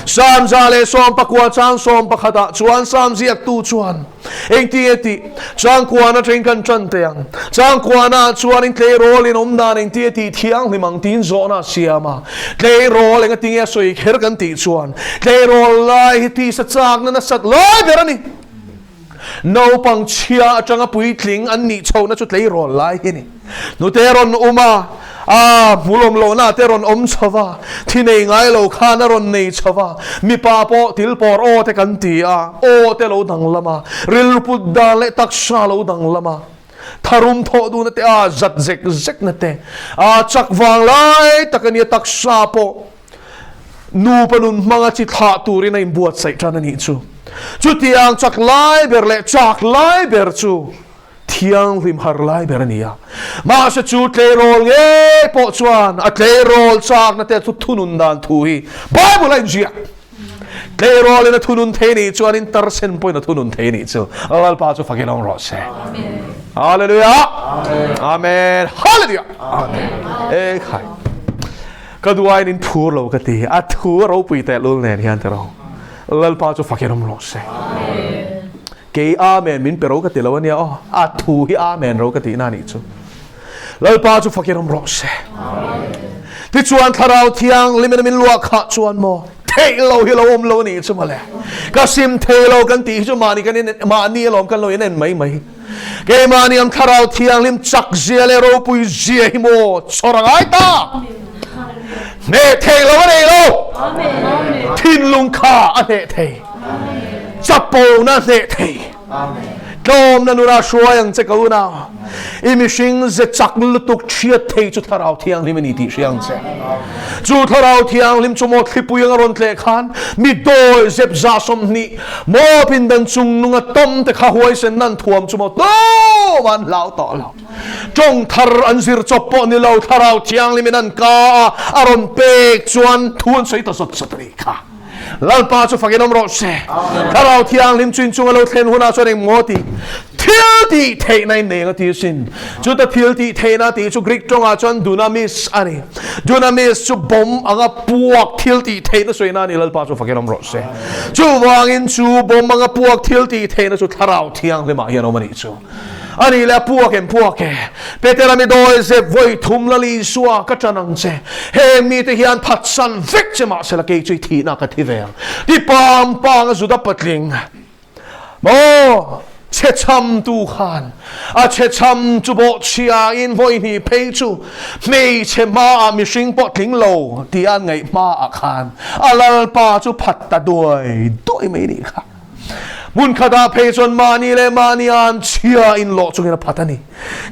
Speaker 1: Psalm 119 chang 11 ah chuan Psalm ziaktu chuan engtinge tih changkuan atangin kan tan teh ang. Changkuan ah chuan in tleirawl in awm dan engtinge tih thianghlim ang tiin zawhna a siam a. Tleirawl engatinge a sawi kher kan tih chuan tleirawl lai hi tisa chakna nasat lai ber a ni. Naupang chhia atanga puitling an nih chhohna chu tleirawl lai hi a ni. Hnute rawn um a, a hmulawm lohna te rawn awm chho va, thi nei ngai lo khan a rawn nei chho va, mipa pawh tilpawr aw te kan ti a, aw te lo danglam a, rilru put dan leh taksa lo danglam a, tharum thawh duhna te a zat zek zekna te, a chak vang lai tak a nia taksa pawh Nupa nun hmanga chi thlah turin a inbuatsaih tan a nih chu. Chutiang chak lai ber leh chak lai ber chu thianghlim har lai ber a ni a. Mahse chu tleirawl ngei pawh chuan a tleirawl chakna te chu thunun dan thu hi Bible a inziak. Tleirawlin a thunun thei nih chuan in tarsen pawhin a thunun thei nih chu. Lalpa chu fakin awm rawh se. Hallelujah. Amen. Hallelujah. Amen. Ekhai. Ka duaiin in phur lo ka ti. A thu a ropui teh lul nen hian tiraw. Lalpa chu fakin awm rawh se. Kei Amen min pe ro ka ti lo ania aw. A thu hi Amen ro ka tihna anih chu. Lalpa chu fakin awm rawh se. Tichuan Thlarau Thianghlimin min luah khah chuan maw theih lo hi lo awm lo anih chu mawle. Ka sim thei lo kan tih hi chu mahni kan in mahni alawm kan lo in en mai mai. Keimahni ang Thlarau Thianghlim chak zia leh ropui zia hi maw chhawr a ngai ta? Hneh thei lo a nei lo. Thinlung kha a hneh thei. Chapona a hneh thei. Tlawmna nuna hruai ang che ka unau. I mihring ze chak lutuk thiat thei chu Thlarau Thianghlim a ni tih hria ang che. Chu Thlarau Thianghlim chu maw thlipui anga rawn tleh khan mi dawi zep 120 Maw pindan chung nunga tawm te kha huaisen nan thuam chu maw tum an hlau tawh lo. Tawng thar an zir chawp pawh ni lo, Thlarau Thianghlim in an ka a, a rawn pek chuan thu an sawi ta zawt zawt a nih kha. Lalpa chu fakin awm rawh se. Thlarau Thianghlim chu inchunga lo thlen hunah chuan engmaw tih thil tih theihna in nei ang a ti asin. Chuta thil tih theihna tih chu Greek tawngah chuan dunamis a ni. Dunamis chu bomb anga puak thil tih theihna sawina a ni. Lalpa chu fakin awm rawh se. Chuvangin chu bomb anga puak thil tih theihna chu Thlarau Thianghlimah hian awm a nih chu. A nih leh a puak em puak e. Petera mi dawi zep vawi thum la li Isua ka ṭan ang che. Heng mite hian phatsan vek che mahsela kei chu i thihna ka thi ve ang. Ti pang pang a Juda patling. Maw! Chhechhamtu khan a chhechham chu bawhchhiain vawi hnih phei chu hmeichhe hmaah mihring pawh tling lo tia an ngaih hmaah khan a lalpa chu phat ta duai duai mai nih kha. Hmun khatah phei chuan mahni leh mahni an chhia inlawh chungin a phat a ni.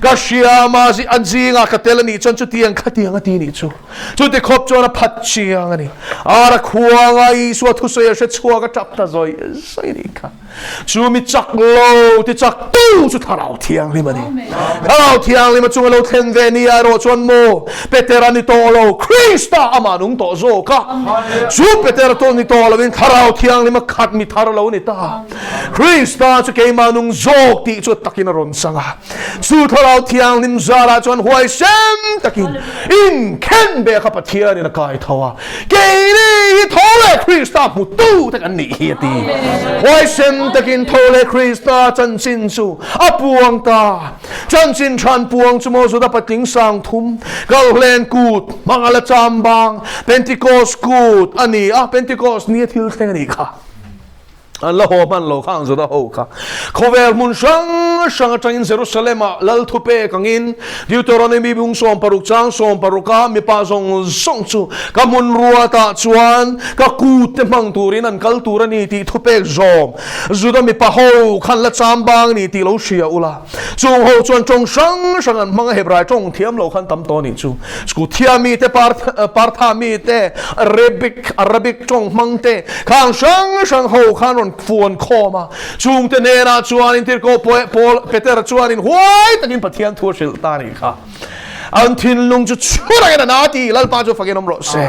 Speaker 1: Ka hria ma an zingah ka tel a nih chuan chutiang khatiang a ti nih chu. Chuti khawp chuan a phat chiang a ni. Ara khuanga Isua thusawi a hre chhuak a tap ta zawih zawih nih kha. Chu mi chak lo ti chak tu chu Thlarau Thianghlim a ni. Thlarau Thianghlim a chunga lo thlen ve ni a erawh chuan maw Petera ni tawh lo, Krista amah nung tawh zawk a. Chu Petera tawh ni tawh loin Thlarau Thianghlim a khat mi thar lo ni ta. Krista chu keimah nung zawk tih chu takin a rawn chang a. Chu Thlarau Thianghlim zarah chuan huaisen takin inkhen be kha Pathianin a kai tho a. Keini hi tho leh Krista hmutu te kan nih hi a ti. Huaisen takin tho leh Krista chanchin chu a puang ta. Chanchin than puang chu maw Juda patling sang thum, Kalhlen kut, Mangala chambang, Pentecost kut a ni a, Pentecost ni a thil thleng a nih kha. An la haw hman lo khang Juda ho kha. Khawvel hmun hrang hrang atangin Jerusalem ah lal thu pek angin Deuteronomy bung 16 chang 16 a mipa zawng zawng chu ka hmun ruatah chuan ka kut te hmang turin an kal tur a ni tih thu pek zawm Juda mipa ho khan la cham bang a ni tih lo hria ula. Chung ho chuan tawng hrang hrang an hmang a, Hebrai tawng thiam lo khan tam tawh a nih chu. Skuthia mi te, Partha mi te, Arabic, Arabic tawng hmang te, khang hrang hrang ho khan rawn fuan khawm a. Chung te hnenah chuanin Tirhkoh Paul, Petera chuanin huai takin Pathian thu a hrilh ta a nih kha. An thinlung chu chhun angin a na ti, Lalpa chu fakin awm rawh se.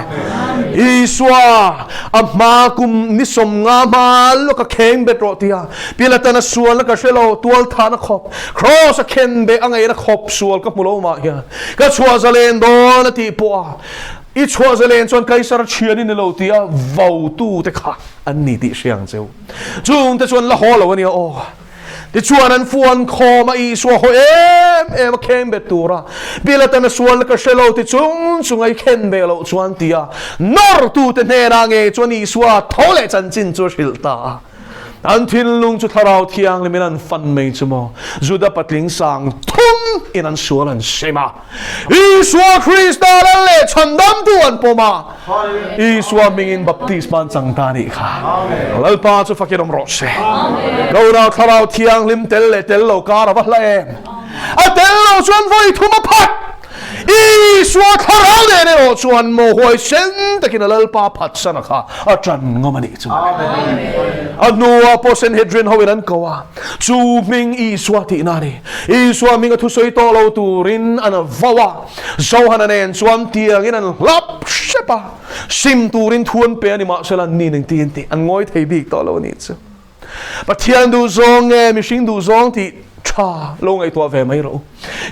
Speaker 1: Isua a hma kum ni 50 hma lawk a kheng bet rawh tia Pilatan a sualna ka hre lo, tual thahna khawp, Kraws a khen beh a ngaihna khawp sual ka hmu lo mah hian ka chhuah zalen dawn a tih pawh a, i chhuah zalen chuan Kaisar a thian i ni lo tia vautu te kha an ni tih hria ang cheu. Chungte chuan la haw lo a nia aw. Tichuan an fuan khawm a, Isua haw em em a kheng bet tur a, Pilatan a sualna ka hre lo ti chung chung a i khen ve loh chuan tia nawrtute hnenah ngei chuan Isua tho leh chanchin chu a hrilh ta a. An thinlung chu Thlarau Thianghlimin an fan mai chu maw? Juda patling sang thum in an sual an sim a, Isua Krista lal leh chhandamtu an pawm a, Isua hmingin baptisma an chang ta a nih kha. Lalpa chu fakin awm rawh se. Ka unau Thlarau Thianghlim tel leh tel lo kar a va hla em? A tel lo chuan vawi thum a phat. Isua Thlarau nen erawh chuan maw huaisen takin a Lalpa phatsana kha a ṭan ngawm a nih chu. A hnuah pawh Sanhedrin hoin an ko a, chu hming Isua tihna a ni. Isua hminga thusawi tawh lo turin an vau a, Johana nen chuan tiangin an hlap hrep a, sim turin thu an pe a ni mahsela an ni ning tiin tih an ngawi thei bik tawh lo a nih chu. Pathian duhzawng nge mihring duhzawng tih tha lo ngaihtuah ve mai rawh u.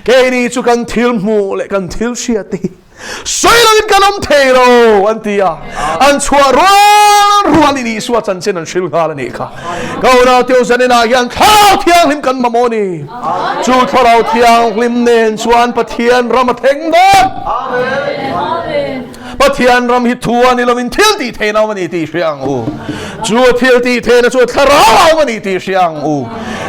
Speaker 1: Keini chu kan thil hmuh leh kan thil hriat te hi sawi loin kan awm thei lo an ti a, an chhuah rual rualin Isua chanchin an hrilh nghal a nih kha. Ka unau teu zaninah hian Thlarau Thianghlim kan mamawh a ni. Chu Thlarau Thianghlim nen chuan Pathian ram a thleng dawn. Pathian ram hi thu a ni loin thil tih theihna awm a ni tih hria ang u. Chu thil tih theihna chu Thlarau a awm a ni tih hria ang u.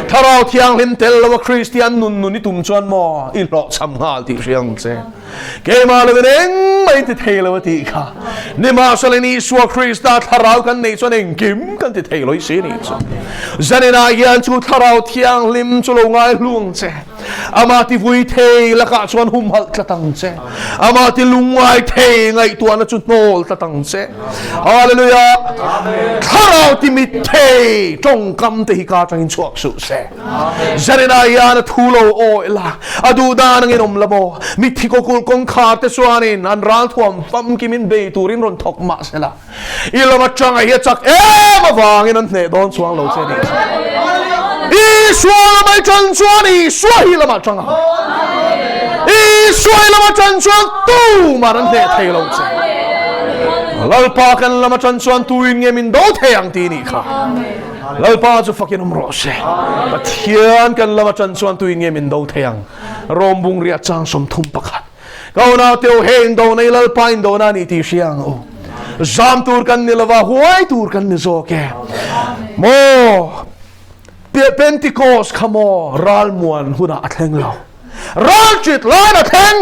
Speaker 1: Thlarau Thianghlim tel loa Kristian nun nun i tum chuan maw i hlawhchham nghal tih hria ang che. Keimah lovin engmah in ti thei lo a tih kha. Nimahsela Isua Krista Thlarau kan neih chuan engkim kan ti thei lo i si a nih chu. Zaninah hian chu Thlarau Thianghlim chu lo ngai hlu ang che. Amah ti vui thei lakah chuan humhalh tlat ang che. Amah ti lungngai thei ngaihtuahna chu hnawl tlat ang che. Hallelujah! Thlarau ti mit thei tawngkam te hi ka atangin chhuak suh se. Zaninah hian a thu lo awih la, a duh dan angin awm la maw? Mitthi kawkulh kawngkhar te chuanin an ralthuam famkimin bei turin rawn thawk mah se la, i lam atanga hi a chak em avangin an hneh dawn chuang lo che nih chu. Isua lama i tan chuan Isua hi lamah tang ang. Isua i lama tan chuan tumah an hneh thei lo che. Lalpa kan lama tan chuan tuin nge min do thei ang tih nih kha. Lalpa chu fakin awm rawh se. Pathian kan lama tan chuan tuin nge min do thei ang. Rom bung riah chang 31. Ka unau teu he indo nei Lalpa indo na ni tih hria ang u. Zam tur kan ni lova, huai tur kan ni zawk e. Maw! Pentecost kha maw ralmuan hunah a thleng lo. Ralchit lain a thleng.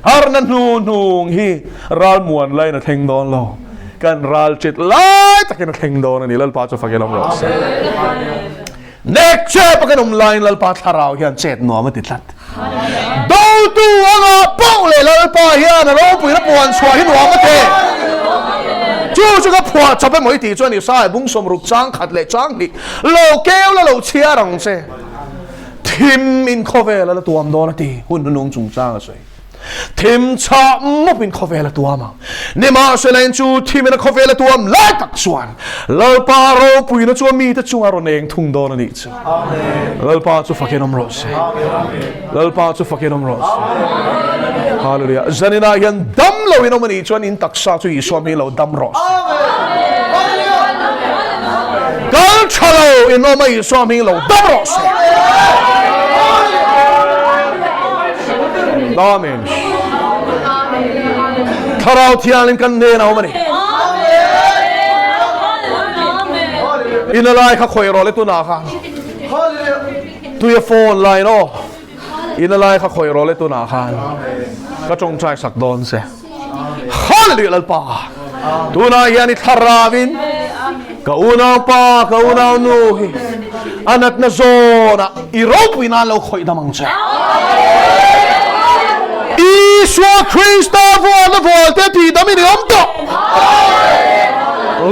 Speaker 1: Harna hnu hnung hi ralmuan lain a thleng dawn lo. Kan ralchit lai takin a thleng dawn a ni. Lalpa chu fakin awm rawh se. Nek chep a kan awm laiin Lalpa thlarau hian chet nuam a ti tlat. Dotu anga poh leh Lalpa hian a ropuina puan chhuah hi nuam a ti. Chu chu ka phuah chawp emaw i tih chuan Isaiah bung sawmruk chang khat leh chang hnih lo keu la lo chhiar ang che. Thim in khawvel a la tuam dawn a ti hun hnunung chungchang a sawi. Thim chhah mawp in khawvel a tuam ang. Nimahsela in chu thim in a khawvel a tuam lai tak chuan Lalpa ropuina chu a mite chunga rawn eng thung dawn a nih chu. Lalpa chu fakin awm rawh se. Lalpa chu fakin awm rawh se. Hallelujah. Zaninah hian dam lo in awm a nih chuan in taksa chu Isua hming lo dam rawh se. Kal tha lo in awm a Isua hming lo dam rawh se. Amen. Thlarau Thianghlim kan hnen a awm a ni. In a lai kha khawi rawh le tunah khan. Tuia phone line aw. In a lai kha khawi rawh le tunah khan. Ka tawngtai sak dawn che. Hallelujah Lalpa. Tunah hian i thlaravin ka unau pa ka unau nu hi anatna zawna i ropui nan lo khawih dam ang che. Isua Krista vuana vualte tih dam in i awm tawh.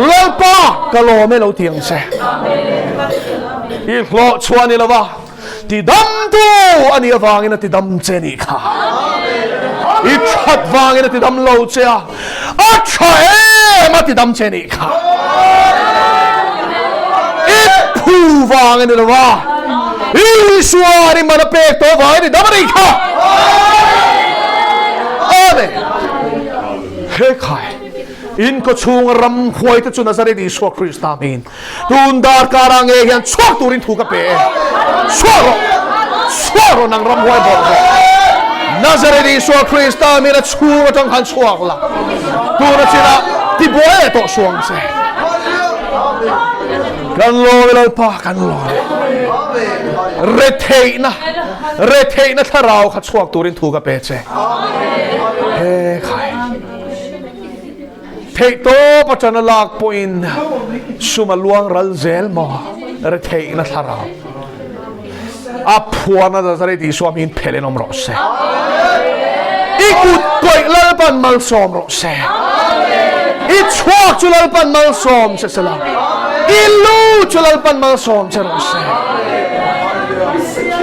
Speaker 1: Lalpa ka lawm e lo ti ang che. I hlawh chhuah ni lova Tidamtu a nih avangin a tidam che nih kha. I that vangin a tidam lo che a, a tha em a tidam che nih kha. I phu vang a ni lo a, Isua ni man a pek tawh vangin a tidam a nih kha. Amen. He khai, in kawchhunga ramhuaite chu Nazareth Isua Krista hmingin Tun darkar ah nge hian chhuak turin thu ka pe e. Chhuak rawh! Chhuak rawh nang ramhuai bawlh rawh! Nazareth Isua Krista min a chhung atang khan chhuak la. Tuna chinah tibuai leh tawh suang che. Kan lawm e Lalpa, kan lawm e. Retheihna, retheihna thlarau kha chhuak turin thu ka pe che. He khai. Theihtawp atana lak pawhin sum a luang ral zel maw? Retheihna thlarau a phuarna Nazareth Isua hmingin phelh in awm rawh se. I kut kawih Lalpan malsawm rawh se. I chhuak chu Lalpan malsawm che sela. I lu chu Lalpan malsawm che rawh se.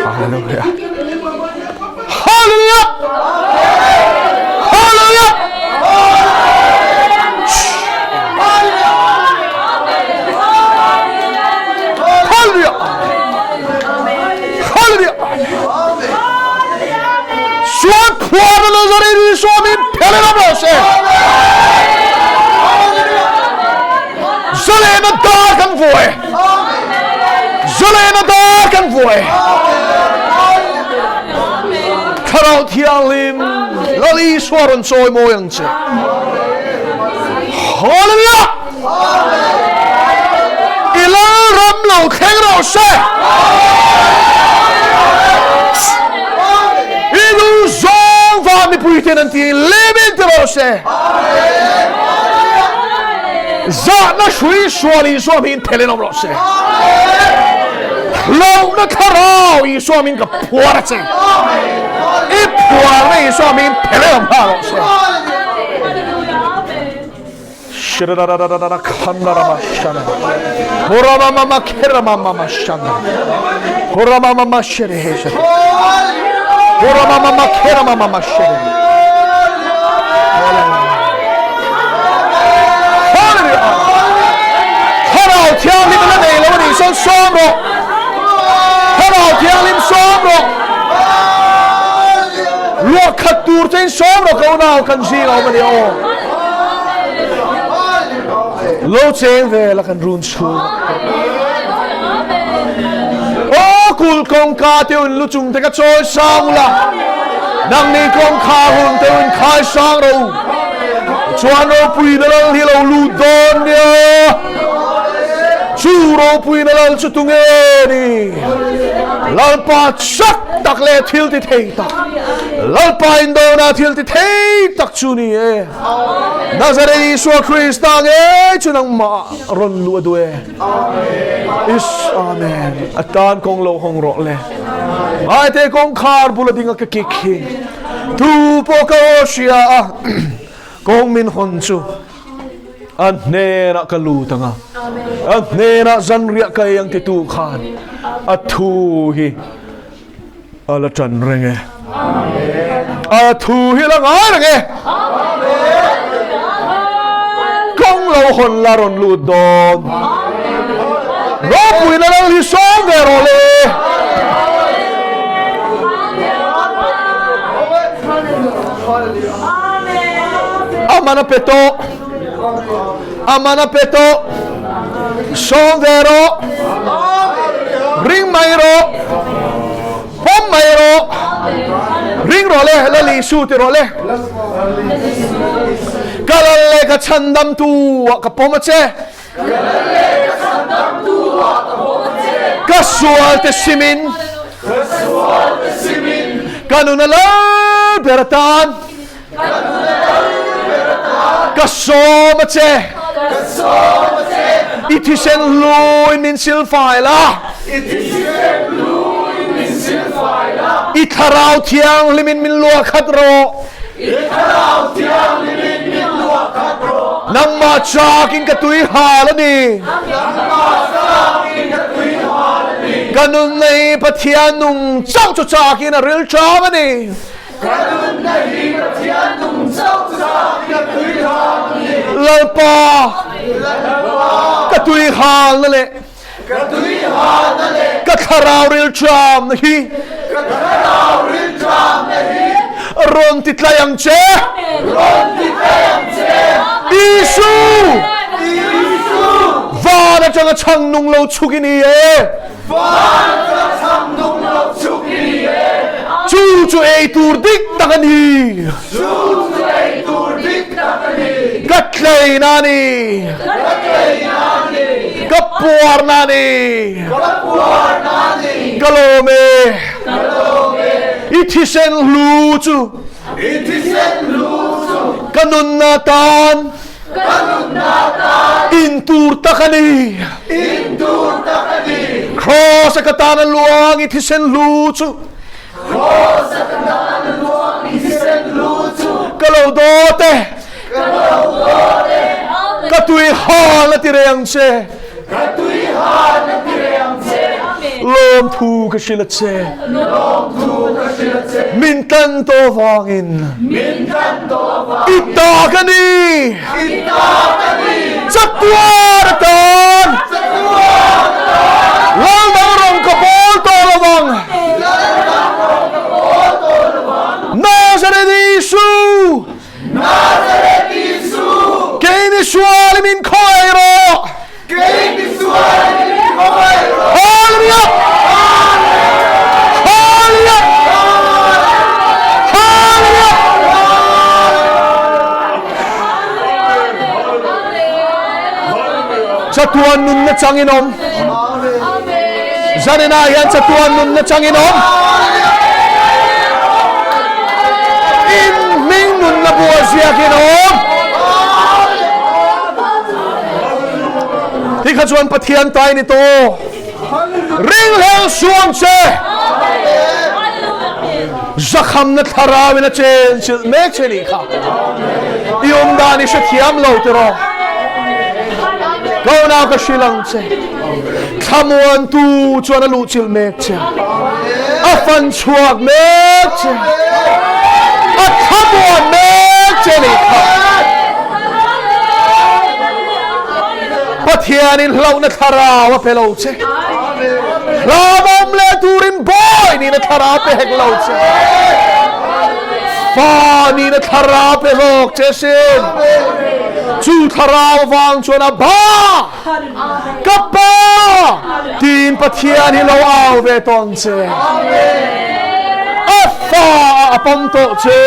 Speaker 1: Hallelujah. Hallelujah! Hallelujah! Hallelujah! Hallelujah! Suan phuar na zari ri suamin phele ram lo se. Zalena dar kan vuai. Zalena dar kan vuai. Thlarau Thianghlim Lal Isua rawn chawi mawi ang che. Hallelujah! I lal ram lo thleng rawh se. I lu zawng van mipui ten an ti lemin ti rawh se. Zahna hrui sual Isua hmingin phelin awm rawh se. Hlauhna thlarau Isua hmingin ka phuar a che. I phuarna Isua hmingin phelin awm nghal rawh se. Shirarararara khandarama shana. Horama mama kerama mama shana. Horama mama shere he shere. Horama mama kerama mama shere. Thlarau Thianghlim la nei lo a nih chuan sawm rawh. Thlarau Thianghlim sawm rawh. Luah khat tur chein sawm rawh ka unau kan zing a awm a ni aw. Lo cheng vel a kan run chhung. Aw kul kawngka te un lu chung te ka chawi sang ula. Nangni kawngkhar hun te un khai sang ro. Chuan ropui na lal hi lo lut dawn nia. Chu ropuina lal chu tunge ni? Lalpa chak tak leh thil ti thei tak, Lalpa indona thil ti thei tak chu ni e. Nazareth Isua Krista ngei chu nangmah rawn luh a duh e. Is Amen. A tan kawng lo hawng rawh le. Ngaite kawngkhar bula dinga ka kik hi tu pawh ka aw hria a, kawng min hawn chu a hnenah ka lut ang a, a hnenah zanriah ka ei ang titu khan a thu hi a la ṭan reng e. A thu hi la ngai reng e. Kawng lo hawn la rawn lut dawn. Ropuina lal hi sawm ve rawh le. A man a pe tawh. A man a pe tawh. Sawm ve rawh. Ring mai rawh. Pawm mai rawh. Ring rawh le, Lal Isu ti rawh le. Ka lal le ka chhandamtu ah ka pawm a che. Ka sual te simin. Ka nun a lal ber atan. Ka sawm a che. I thisen hluin min silfai la. I thlarau thianghlimin min luah khat rawh. Nangmah chakin ka tui hal a ni. Ka nunna hi Pathian nung chauh chu chakin a ril ṭam a ni.
Speaker 2: Ka nunna hi Pathian nung chauh chak ka tui hal a ni.
Speaker 1: Lalpa,
Speaker 2: Lalpa,
Speaker 1: ka tui halna leh
Speaker 2: ka tui halna leh
Speaker 1: ka thlarau rilṭamna hi
Speaker 2: ka thlarau rilṭamna hi
Speaker 1: rawn ti tlai ang che.
Speaker 2: Rawn ti tlai ang che.
Speaker 1: Isu,
Speaker 2: Isu,
Speaker 1: van aṭanga chhang nung lo chhuk i ni e.
Speaker 2: Van ka chhang nung lo chuk i ni e.
Speaker 1: Chu chu ei tur dik tak a ni.
Speaker 2: Chu chu ei tur dik tak a ni.
Speaker 1: Ka tleina a ni.
Speaker 2: Ka tleina a ni.
Speaker 1: Ka puarna a ni.
Speaker 2: Ka puarna a ni.
Speaker 1: Ka lawm e.
Speaker 2: Ka lawm e.
Speaker 1: I thisen hlu chu.
Speaker 2: I thisen hlu chu.
Speaker 1: Ka nunna tan.
Speaker 2: Ka nunna tan.
Speaker 1: In tur tak a ni.
Speaker 2: In tur tak a ni.
Speaker 1: Kraws a ka tan a luang i thisen hlu chu.
Speaker 2: Kraws a ka tan a luang i thisen hlu chu.
Speaker 1: Ka lo dawt e.
Speaker 2: Ka lo dawt e.
Speaker 1: Ka tui hal a ti reng ang che.
Speaker 2: Ka tui hal a ti reng ang che.
Speaker 1: Lawmthu ka hrilh a che.
Speaker 2: Lawmthu ka hrilh a che.
Speaker 1: Min tan tawh vangin.
Speaker 2: Min tan tawh vangin.
Speaker 1: I ta ka ni.
Speaker 2: I ta ka ni.
Speaker 1: Chatuan atan.
Speaker 2: Chatuan atan.
Speaker 1: Lal dang rawn ka bawl tawh lo vang.
Speaker 2: Lal dang rawn ka bawl tawh lo vang.
Speaker 1: Nazareth Isu.
Speaker 2: Nazareth Isu.
Speaker 1: Kei ni sual i min khawi rawh.
Speaker 2: Kei ni sual i min khawi rawh.
Speaker 1: Hallelujah! Hallelujah! Hallelujah! Chatuan nunna changin awm. Zaninah hian chatuan nunna changin awm. In hming nunna bua ziakin awm. Ti kha chuan Pathian tai ni tawh. Ringhlel suang che. Zakhamna thlarauin a chen chilh mek che nih kha. I awm dan i hrethiam lo tiraw. Kaunau ka hrilh ang che. Thlamuantu chuan a luh chilh mek che. A fan chhuak mek che. A thlamuan mek che nih kha. Pathianin hlauhna thlarau a pe lo che. Hlauhawm leh turin bawi nihna thlarau pe hek lo che. Fa nihna thlarau pe zawk che sin. Chu thlarau vang chuan a ba ka pa tiin Pathian hi lo au ve tawn che. A fa a pawm tawh che.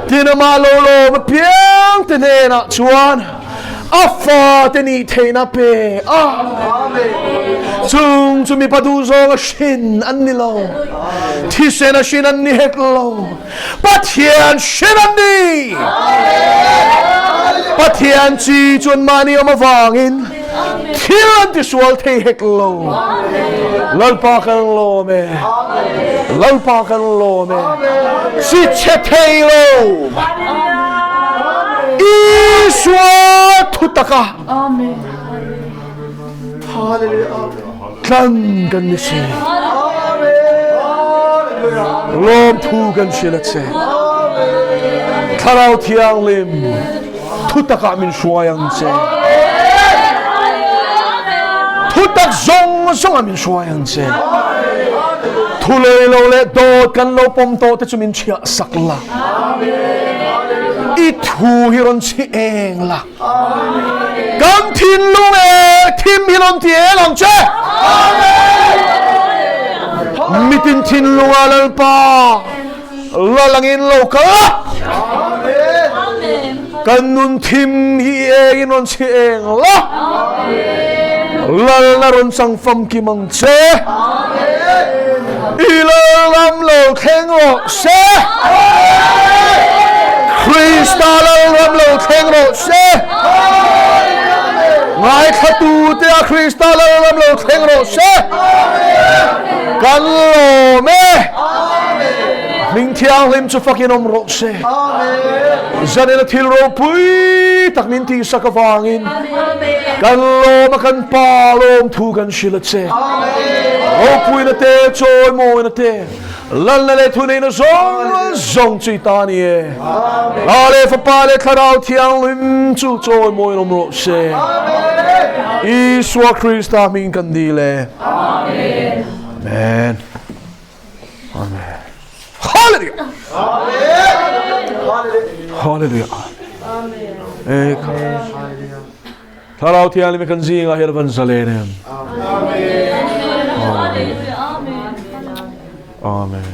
Speaker 1: Tin amah lo lawm apiang te hnenah chuan. A fate nih theihna pe a. Chung chu mipa duhzawng a hrin an ni lo. Thisen a hrin an ni hek lo. Pathian hrin an ni. Pathian chi chuan mahni awm avangin thil an tisual thei hek lo. Lalpa kan lawm e. Lalpa kan lawm e. Chi chhe thei lo. Isua thutaka tlan kan ni si. Lawmthu kan hrilh a che. Thlarau Thianghlim thutakah min hruai ang che. Thutak zawng zawngah min hruai ang che. Thulei lo leh dawt kan lo pawm tawh te chu min chhiah sak la. I thu hi rawn chhi eng la. Kan thinlung e thim hi rawn ti eng ang che. Mitin thinlunga Lalpa lalangin lo kal la. Kan nun thim hi engin rawn chhi eng la. Lalna rawn chang famkim ang che. I lalram lo thleng rawh se. Krista lalram lo thleng rawh se. Ngaithlatute a Krista lalram lo thleng rawh se. Kan lawm e. Hming thianghlim chu fakin awm rawh se. Zanina thil ropui tak min tihsak avangin kan lawm a kan Pa lawm thu kan hrilh a che. Ropuina te, chawimawina te, lalna leh thuneihna zawng zawng chu i ta ni e. Hla leh Fapa leh Thlarau Thianghlim chu chawimawin awm rawh se. Isua Krista hming kan dil e. Amen. Amen. Hallelujah. Hallelujah. Amen. Thlarau Thianghlim kan zingah hian van zalen em. Amen. Amen.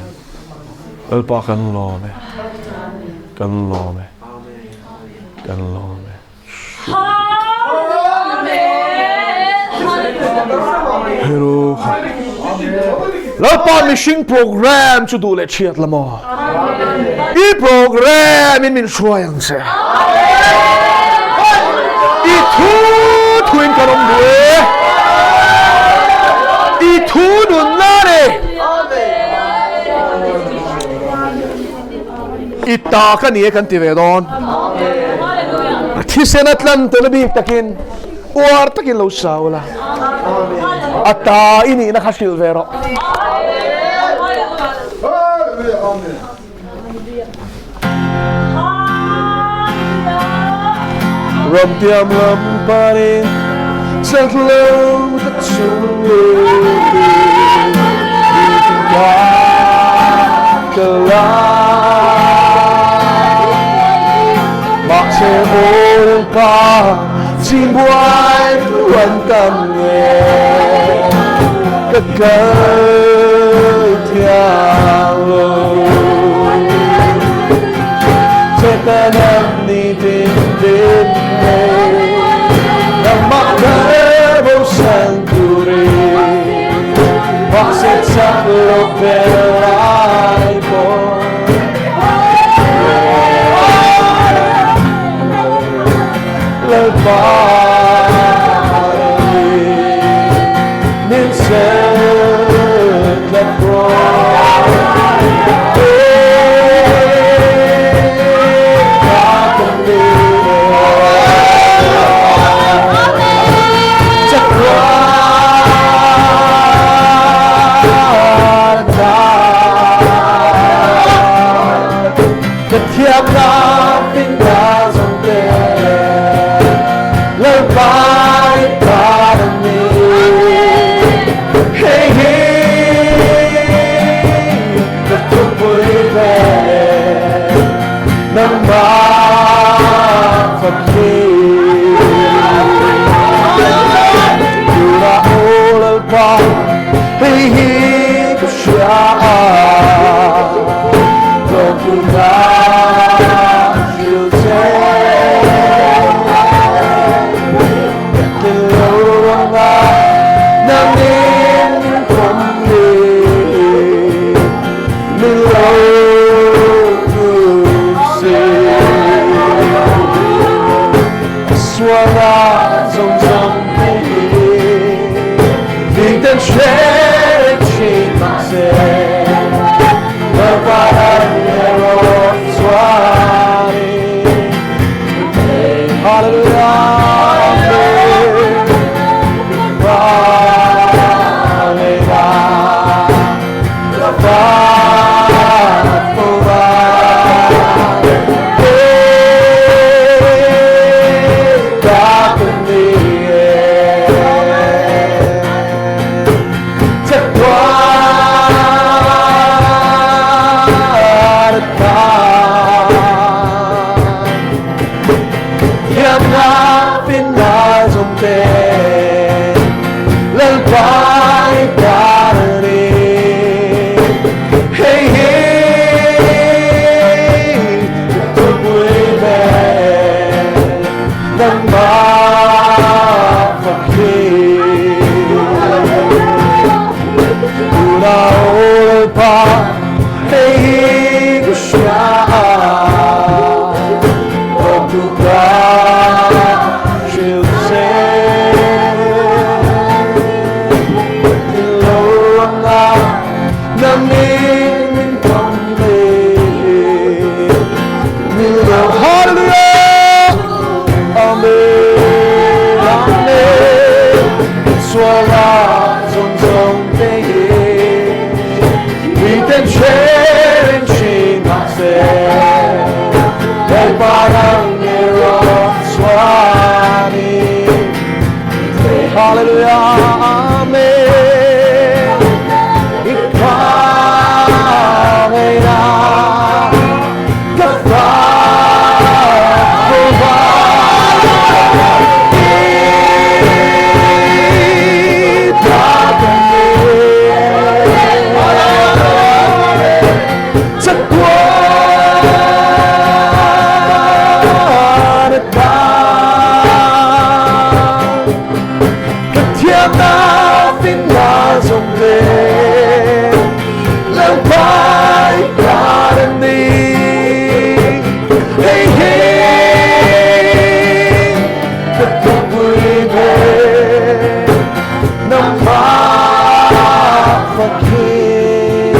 Speaker 1: Lalpa kan lawm e. Kan lawm e. Kan lawm e. Hero. Lalpa mihring program chu duh leh thiat la maw? I program in min hruai ang che. I thu thuin kan awm duh e. I thu nunna ni. I ta ka ni e kan ti ve dawn. Thisen a tlan tel bik takin uar takin lo sau la. A ta i nihna kha hrilh ve rawh. Ram tiam lam panin chak lo ta chu ka la Mahse aw pa chim buai tuan tam nge ka kal thiang lo Setanam ni tin tin nei Nangmah ka bo san turin Mahse chak lo pel lai pawh Lalpa min tlat rawh. Ka thiamnak finnak zong te Lalpa i ta ni. Hei hi ka thupui ve nangmah fakhi. Tunah o Lalpa hei hi ka hria lawmthunak hril che. Hallelujah, Amen. I hmangaihna ka fak lova. I ta ka ni. Chatuan atan ka thiamna finna zawng te Lalpa i tan a ni. Hei hi ka thupui ve nangmah fakin.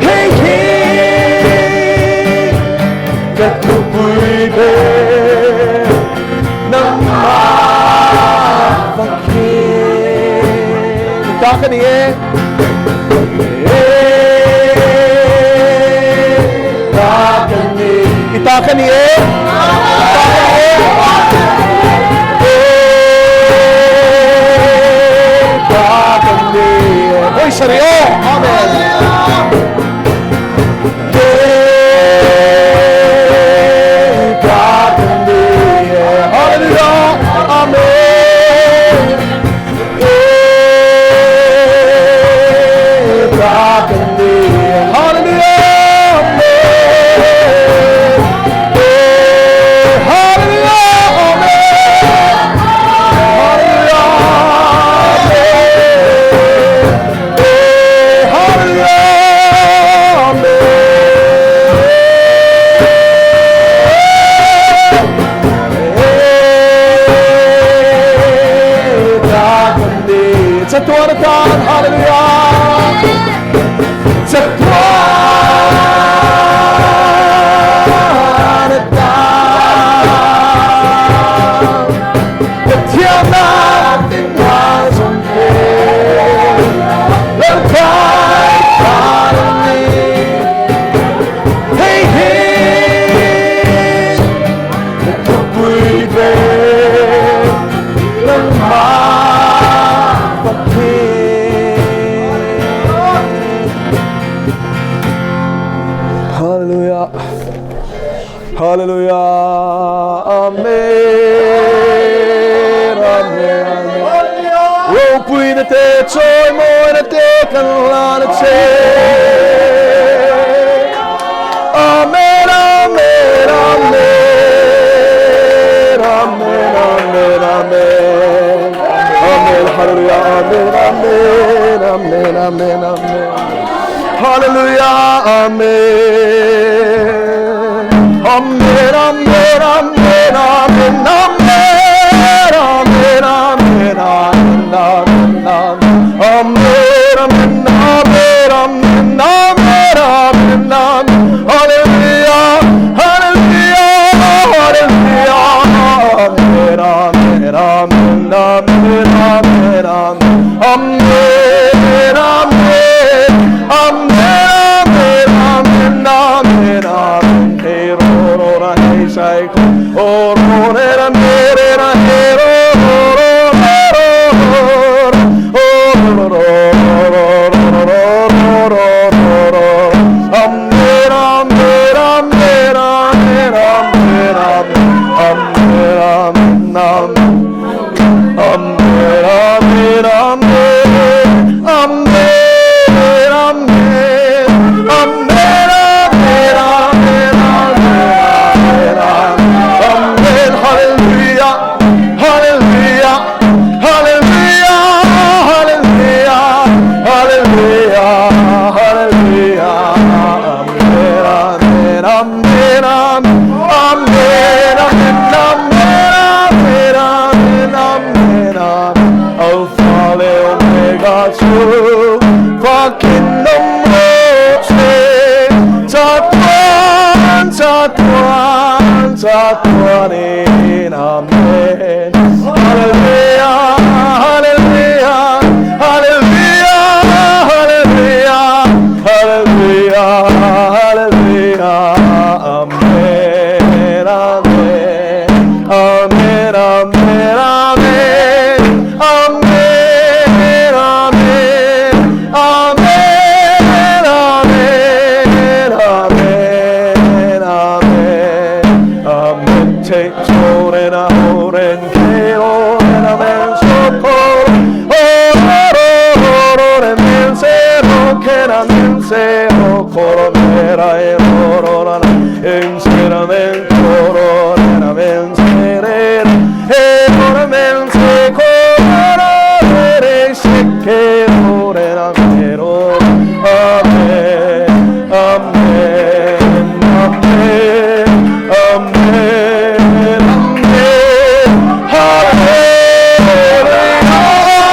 Speaker 1: Hei hi ka thupui ber nangmah fakin. Ta ka ni e. Ta ka ni. I ta ka ni e. Ta ka ni e. Ta ka ni e. Oi, sari aw. Amen. Hallelujah. Amen. Hallelujah. Amen. Hallelujah. Amen. Hallelujah. Amen. Hallelujah. Amen. Chatuan atan. Hallelujah. Chatuan atan. Ka thiamna finna zawng te Lalpa i tan a ni. Hei hi ka thupui ber nangmah fakin. Hallelujah. Hallelujah. Amen. Amen. Amen. Ropuina te chawimawina te kan hlan a che. Amen. Amen. Amen. Amen. Amen. Amen. Amen. Hallelujah. Amen. Amen. Amen. Amen. Amen. Hallelujah. Amen. Amen. Amen. Amen. Amen. Amen. Amen. Amen. Amen. Amen. Amen. Amen. Amen. Amen. Amen. Amen. Amen. Hallelujah. Hallelujah. Hallelujah. Amen. Amen. Amen. Amen. Amen. Amen. Amen. Amen. Amen. Amen. Amen. Amen. Hey ro ro ra hey sai ko. O ro re ra me re ra he ro ro ro ro ro. O ro ro ro ro ro ro ro ro ro. Amen. Amen. Amen. Amen. Amen. Amen. Amen. Amen. Amen, amen, amen, amen, amen, amen, amen, amen, amen, amen, Chatuan chatuanin Amen. Hallelujah, hallelujah, hallelujah, hallelujah, hallelujah, hallelujah, Amen, Amen, Amen, Amen, Amen, Amen, Amen, Amen, Amen, Amen, Amen, Amen. Chorena oren kerorena men sokoro orororore men sero kera men sero koromera erororana ensera men kororena men serera erora men sekororere sekerorena mero. Amen, Amen, Amen, Amen, Amen. Hallelujah,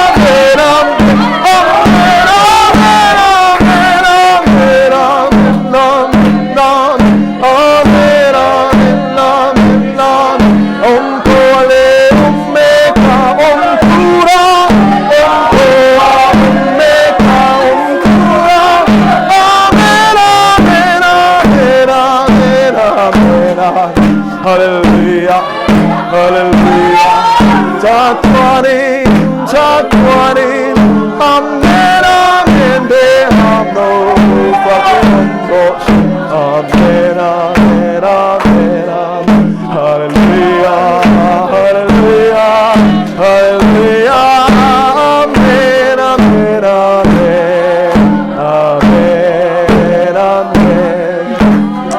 Speaker 1: Amen, Amen, Amen, Amen, Amen, Amen, Amen, Amen, Amen, Amen. Om toale om meka om tura, om toa om meka om tura. Amen, Amen, Amen, Amen, Amen, Amen. Hallelujah, hallelujah. Chatuanin, chatuanin, Amen, Amen, de amno fakundo. Amen, Amen, Amen, Amen. Hallelujah, hallelujah, hallelujah. Amen, Amen, Amen, Amen, Amen.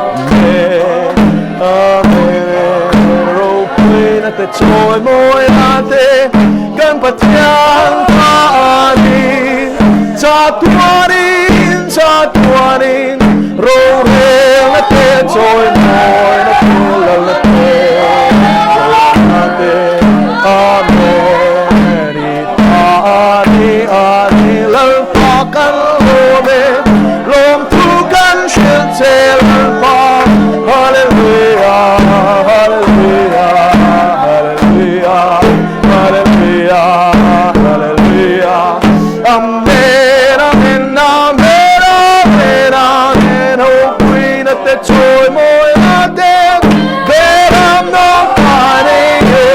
Speaker 1: Amen, Amen. Ropui na te chawi mawi na te kan Pathian ta ani. Chatuanin, chatuanin, rorel na te chawi mawi na te lal na te lal na te. Amen. I ta ani ani lal pa kan lome lom thu kan hrilh che lal pa. Hallelujah, hallelujah, hallelujah, hallelujah, hallelujah. Amen, Amen, Amen, Amen, Amen. Ropui na te chawi mawi na te beram no pani he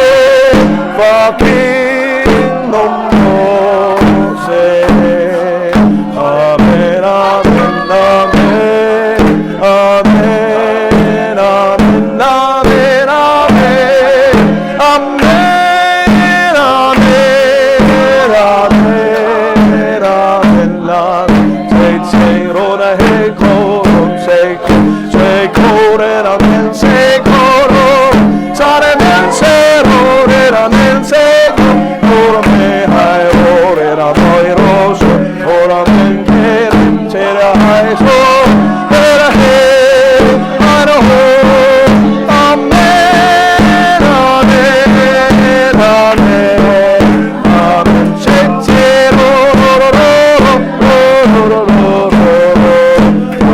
Speaker 1: fakin nom rawh se. Amen, Amen, Amen, Amen, Amen, Amen, Amen, Amen, Amen, Amen, Amen, Amen. Che che ro na he ko ro se ko che ko re na men se ko ro sa re men se ro re na men se ko ro ra me hai ro re na moi ro so ro ra men ke re che ra hai so re ra he ha ro ho. Amen, Amen, Amen, Amen. Che che ro ro ro ro ro ro ro ro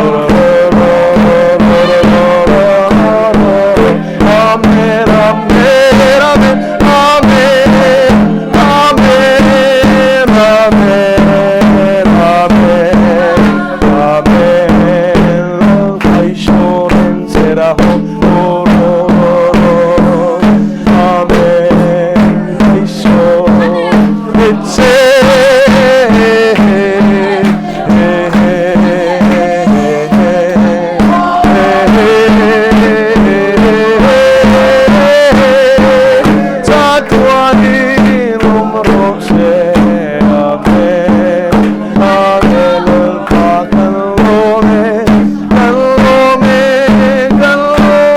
Speaker 1: ro ro ro ro ro ro. Amen, Amen, Amen, Amen, Amen, Amen, Amen, Amen. Kaishonen sera ho ro ro ro ro. Amen. Kaisho it's Chatuanin om rawh se. Amen. Amen. Lalpa kan lawm e, kan lawm e, kan lawm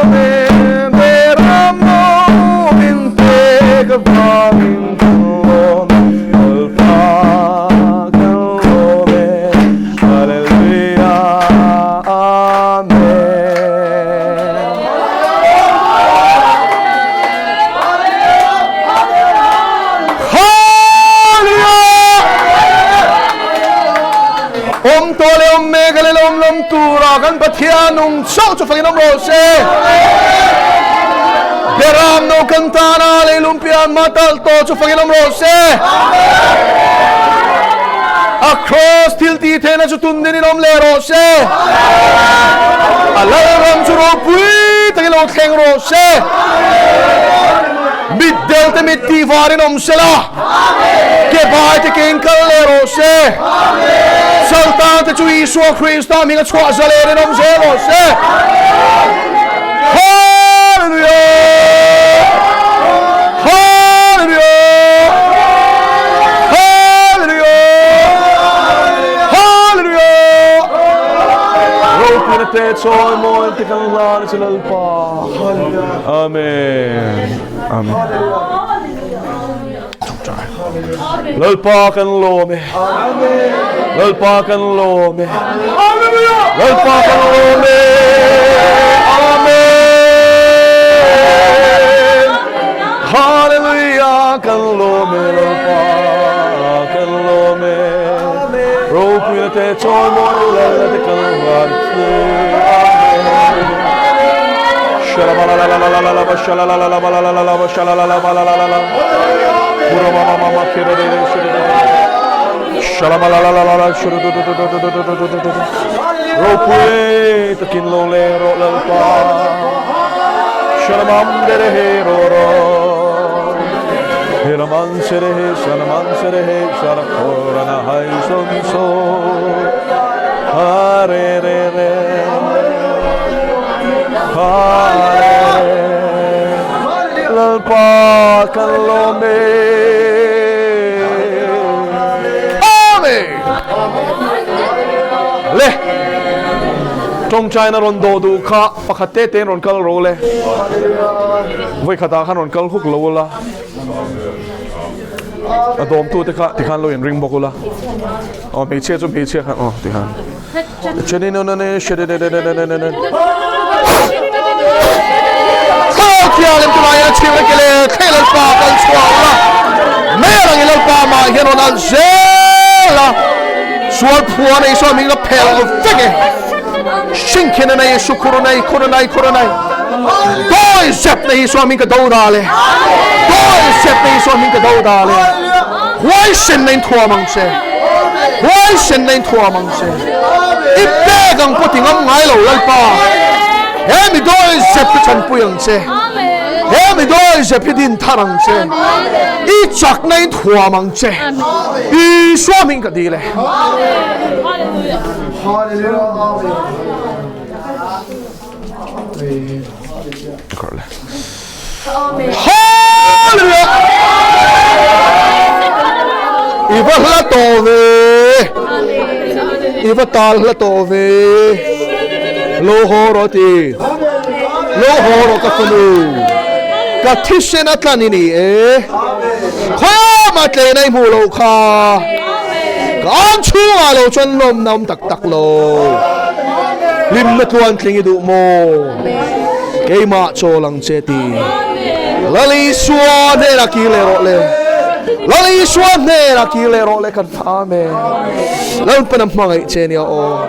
Speaker 1: Pathian nung chauh chu fakin awm rawh se. Beram no kan tana leilung pian hma talh tawh chu fakin awm rawh se. A kraws thil tih theihna chu tun dinin awm leh rawh se. A lalram chu ropui takin lo thleng rawh se. Mitdel te mit tih varin awm se la. Ke bai te ke in kal leh rawh se. Saltan te chu Isua Krista hminga chhuah zalen in awm zel rawh se. Hallelujah! Hallelujah! Hallelujah! Hallelujah! Ropuina te chawi mawi te kan hlan a che Lalpa. Amen. Amen. Lalpa kan lawm e. Lalpa kan lawm e. Lalpa kan lawm e. Amen. Hallelujah kan lawm e Lalpa kan lawm e. Ropuina te chawimawi lalna te kan hlan che. Amen. Ropui takin lo leng rawh Lalpa Shalamam derehe ro ro Hiraman serehe shalaman serehe sharakorana hai son so Hare re re Lalpa kan lawm e. Amen. Le tawngtaina rawn dawh duh kha pakhat te tein rawn kal ro le. Vawi khatah khan rawn kal huk lo ula. A dawmtu te kha tikhan lo inring bawk ula. Aw hmeichhia chu hmeichhia khan aw tikhan. Thianghlim tunah hian a chhim a kele thlei Lalpa kal chhuah la mel angin Lalpa mah hian rawn alh zel a sual phua nei sawn hming la phel vek e hringkhin a nei sukhur a nei khur a nei khur a nei dawi zep na hi sawn hming ka do dal e dawi zep na hi sawn hming ka do dal e huaisen na in thuam ang che huaisen na in thuam ang che I pek ang pawh ti ngam ngai lo Lalpa. He mi dawi zep hi chanpui ang che. He mi dawi zep hi din thar ang che. I chakna in thuam ang che. Isua hming ka dil e. Hallelujah! I va hla tawh ve. I va tal hla tawh ve. Lo haw rawh ti. Lo haw rawh ka fanu. Ka thisen a tlan i ni e. Khawma tlena i hmuh loh kha. Ka an chhungah lo chuan lawmna awm tak tak lo. Hlimna tluan tling i duh maw? Keimah chawl ang che ti. Lal Isua hnenah kir leh rawh le. Lal Isua hnenah kir leh rawh le kan Amen. Lalpan a hmangaih che nia aw.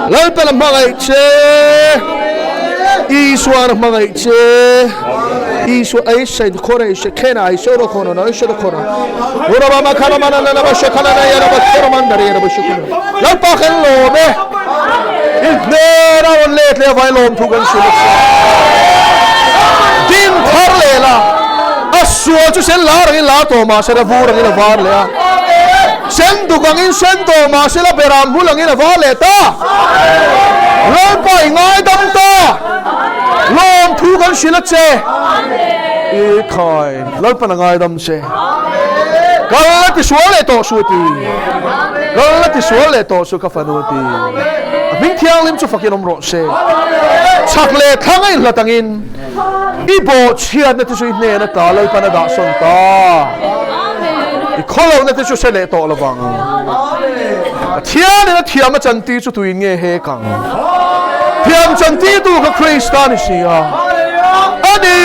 Speaker 1: Lalpan a hmangaih che. Isua a hmangaih che. Isua ai sai khore ai se khena ai soro khono na ai soro khono. Ora ba ma khana mana na ba shakana na ya ba khoro man dare ya ba shakana. Lalpa kan lawm e. I hnen a rawn let leh avai lawm thu kan hrilh a che. Din thar leh la, a sual chu sen lar angin lar tawh mah se la vur angin a var leh a. Sen duk angin sen tawh mah se la beram hmul angin a var leh ta. Lalpa i ngaidam ta. Lawm thu kan hrilh a che. I khai, Lalpan a ngaidam che. Kal la ti sual leh tawh suh ti. Kal la ti sual leh tawh suh ka fanu ti. A hming thianghlim chu fakin awm rawh se. Chak leh thlang a inhlat angin i bawhchhiatna te chu i hnen ata Lalpan a dah sawn ta. I khawlohna te chu hre leh tawh lovang. Pathianin a thiam a chantir chu tuin nge he kang? Thiam chantirtu kha Krista ni si a. A ni!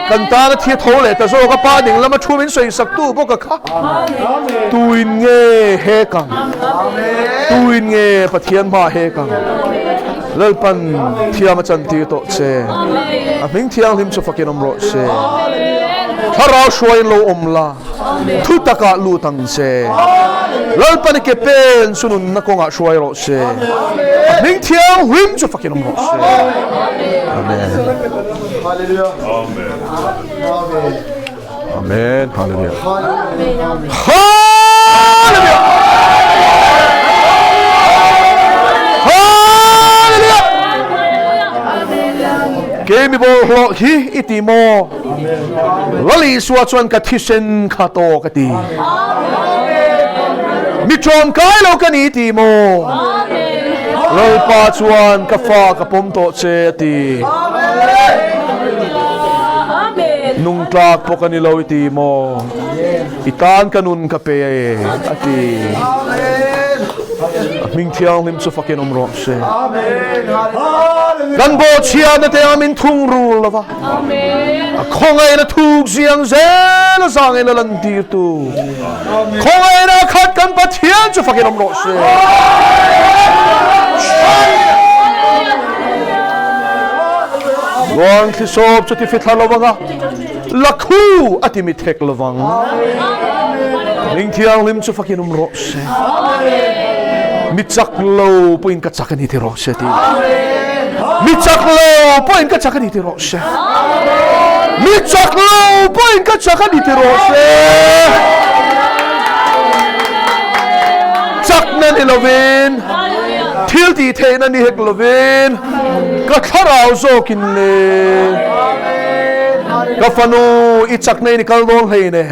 Speaker 1: Kan tana thi a tho leh ta zawk a, Pa ding lama thu min sawisaktu bawk a kha. Tuin nge he kang? Tuin nge Pathian hma he kang? Lalpan thiam a chantir tawh che. A hming thianghlim chu fakin awm rawh se. Thlarau hruaiin lo awm la, thu takah lut ang che. Lalpan i ke pen chu nunna kawngah hruai rawh se. A hming thianghlim chu fakin awm rawh se. Amen. Amen. Hallelujah. Hallelujah. Hallelujah. Ke mi bol hlo hi iti mo. Lali Isua chuan ka thisen kha to ka ti. Mi tawm kai lo ka ni ti mo. Lalpa chuan ka fa ka pawm tawh che a ti. Nungtlak pawh ka ni lo i ti maw? I tan ka nun ka pe e a ti. A hming thianghlim chu fakin awm rawh se. Kan bawhchhiatna te a min thung rul lo va. A khawngaihna thuk ziang zel a zangin a lantirtu. Khawngaihna khat kan Pathian chu fakin awm rawh se. Luang thli sawp chu ti fithla lo anga, lakhu a ti mi thek lo vang. Hming thianghlim chu fakin awm rawh se. Mi chak lo pawhin ka chak a ni ti rawh se ti. Mi chak lo pawhin ka chak a ni ti rawh se. Mi chak lo pawhin ka chak a ni ti rawh se. Chakna ni lovin, thil tih theihna ni hek lovin, ka thlarau zawkin le ka fanu i chakna in i kal dawn hlei ne.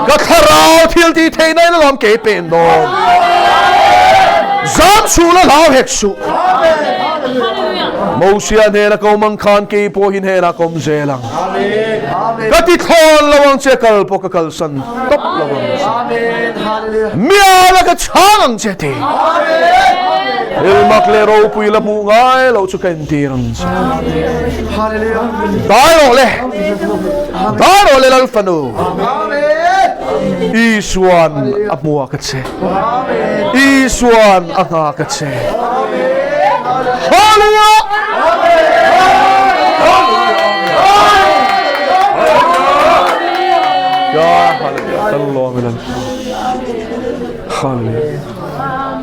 Speaker 1: Ka thlarau thil tih theihna in alawm kei pen dawn. Zam suh la hlau hek suh. Mosia hnena ka awm ang khan kei pawh hi hnenah ka awm zel ang. Ka ti thlawn lo ang che kal pawh ka kalsan tawp lo ang che. Miala ka chhang ang che ti. Thilmak leh ropui la hmuh ngai loh chu ka entir ang che. Dai rawh le. Dai rawh le Lal fanu. Isuan a hmuak a che. Isuan a nghak a che. Hallelujah! Ya hallelujah. Kan lawm ilan. Hallelujah.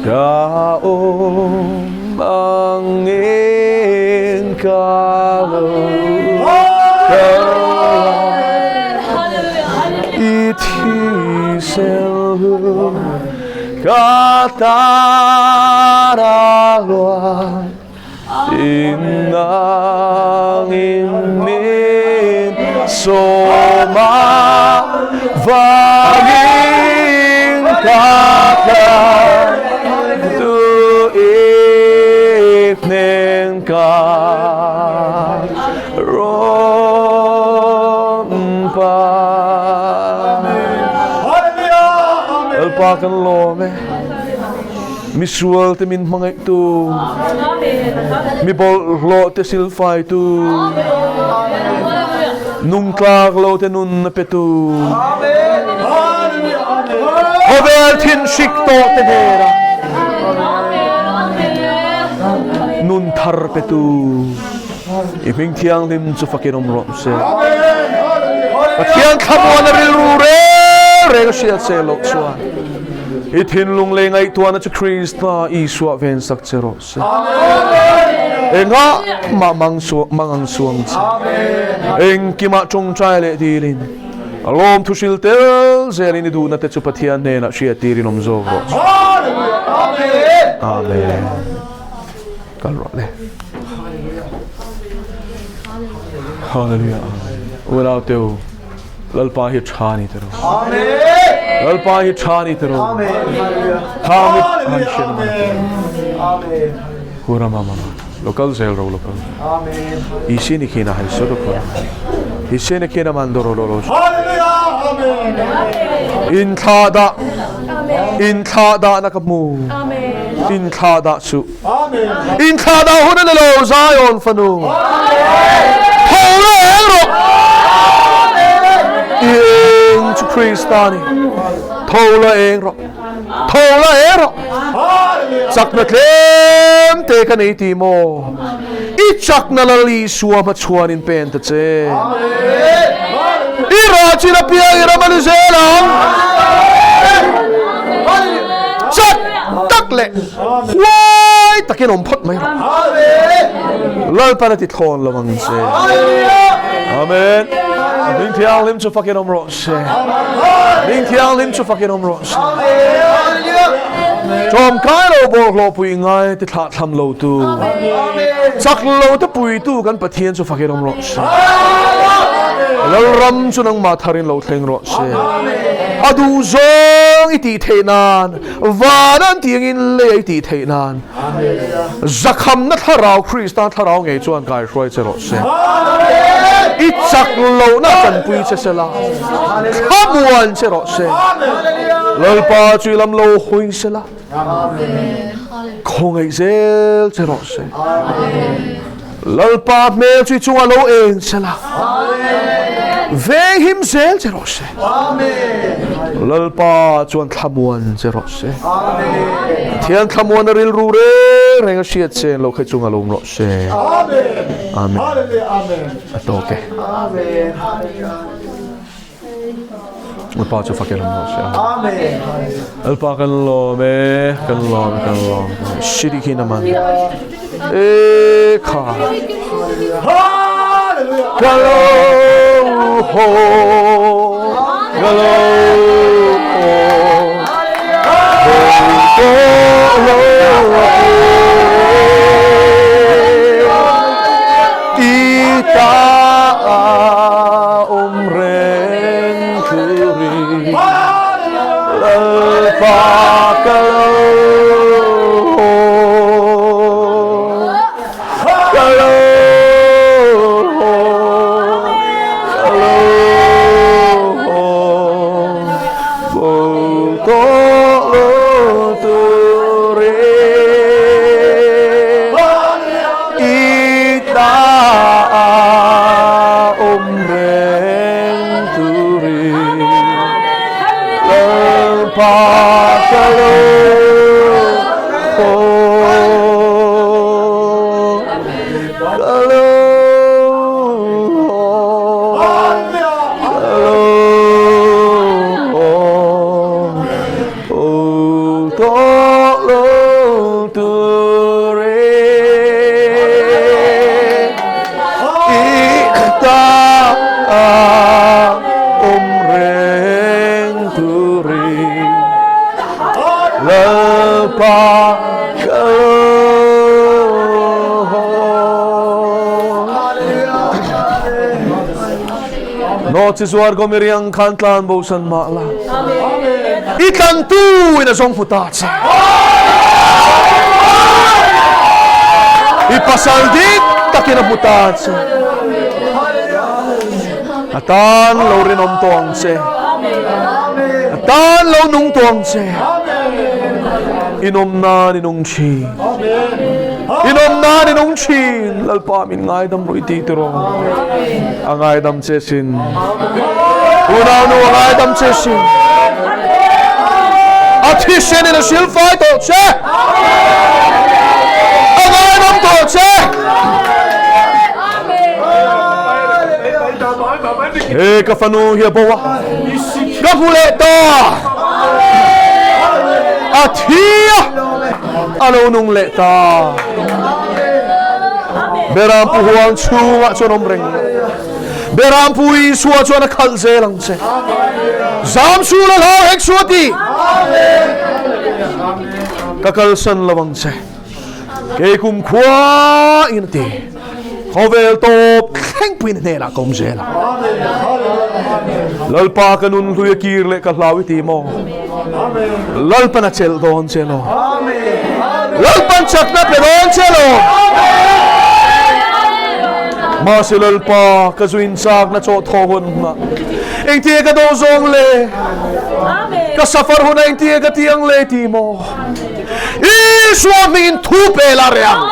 Speaker 1: Ka om angin ka lo I thisel ka tara luan Inangin min sawma vangin ka tlan tu i hnen ka rawn pa. Lalpa kan lawm e. Misual te min hmangaihtu, mi bawlhhlawh te silfaitu, nungtlak lo te nun a petu, khawvel thinhrik tawh te hnena nun thar petu, i hming thianghlim chu fakin awm rawh se. Pathian thlamuan a rilru reng reng a hriat se loh chuan. I thinlung leh ngaihtuahna chu Krista Isua vensak che rawh se. Engah mah mang ang suang che. Engkimah tawngtai leh dilin, a lawm thu hril tel zelin i duhna te chu Pathian hnenah hriattirin awm zawk rawh se. Amen. Kal rawh le. Hallelujah. Unau teu. Lalpa hi tha ni tiro. Amen. Lalpa hi tha ni tiro. Amen. Tha mi han shen man. Amen. Kura mama ma. Local zel ro local. Amen. Isi ni khina hai so do ko. Isi ni khina man do ro ro.
Speaker 2: Hallelujah. Amen.
Speaker 1: In thla da. In thla da na ka mu. Amen. In thla da su.
Speaker 2: Amen.
Speaker 1: In thla da hun ani lo Zion fanu. Tho reng rawh. Eng chu Krista ni. Tho la eng rawh. Tho la e rawh. Chakna tlem te ka nei ti maw? I chakna Lal Isua hmachhuanin pen ta che. I rah chin apiang i ram a ni zel ang. Chak tak leh huai takin awm phawt mai rawh. Lalpan a ti thlawn lo ang che. Amen. Hming thianghlim chu fakin awm rawh se. Hming thianghlim chu fakin awm rawh se. Tlawmkai lo bawlhhlawh pui ngai ti thlah thlam lo tu. Chak lo te pui tu kan Pathian chu fakin awm rawh se. Lalram chu nangmah tharin lo thleng rawh se. A duh zawng i tih theih nan van an tih angin lei a i tih theih nan Zakhamna thlarau Krista thlarau ngei chuan kaihruai che rawh se. I chak lohna tanpui che se la, thlamuan che rawh se. Lalpa chu i lam lo hawi se la, khawngaih zel che rawh se. Lalpa hmel chu i chungah lo eng se la, venghim zel che rawh se. Lalpa chuan thlamuan che rawh se. Pathian thlamuan a rilru reng reng a hriat chen loh kha i chungah lo awm rawh se. Amen. A tawk e. Lalpa chu fakin awm rawh se. Amen. Lalpa kan lawm e, kan lawm, kan lawm. Shiri khi naman. E kha. Ka lo ho, ka lo ho. Ho lo I ta awm reng turin Lalpa ka lo ka lo ka lo bo tawh lo turin I ta awm reng turin Lalpa ka lo haw, ka lo haw, ka lo haw. Aw tawh lo turin i ta awm reng turin Lalpa ka lo haw. Nawhchi zuar Gomeriang khan tlan bo san mah la. I tlantu in a zawng hmu ta che. I pasal dik takin a hmu ta che. A tan lo rinawm tawh ang che. A tan lo nung tawh ang che. Inawm nan i nung thin. Inawm nan i nung thin. Lalpa min ngaidam rawh i ti tiraw. A ngaidam che sin. Unaunu a ngaidam che sin. A thisen in a silfai tawh che. A ngaidam tawh che. He ka fanu hi a bo a. Ka hmu leh ta. A thi a. A lo nung leh ta. Berampu huang chhungah chuan awm reng la. Berampu Isua chuan a khalh zel ang che. Zam su la hlau hek su a ti. Ka kalsan lo ang che. Kei kum khua in a ti. Khawvel tawp thlengpuiin hnenah ka awm zel a. Lalpa ka nun hlui a kir leh ka hlau i ti maw? Lalpan a chelh dawn che lo. Lalpan chakna pe dawn che lo. Mahse Lalpa ka zuin chakna chaw thaw hun hunah engtia ka do zawng le? Ka safar hunah engtia ka ti ang le ti maw? Isua hmingin thu pe la reh ang.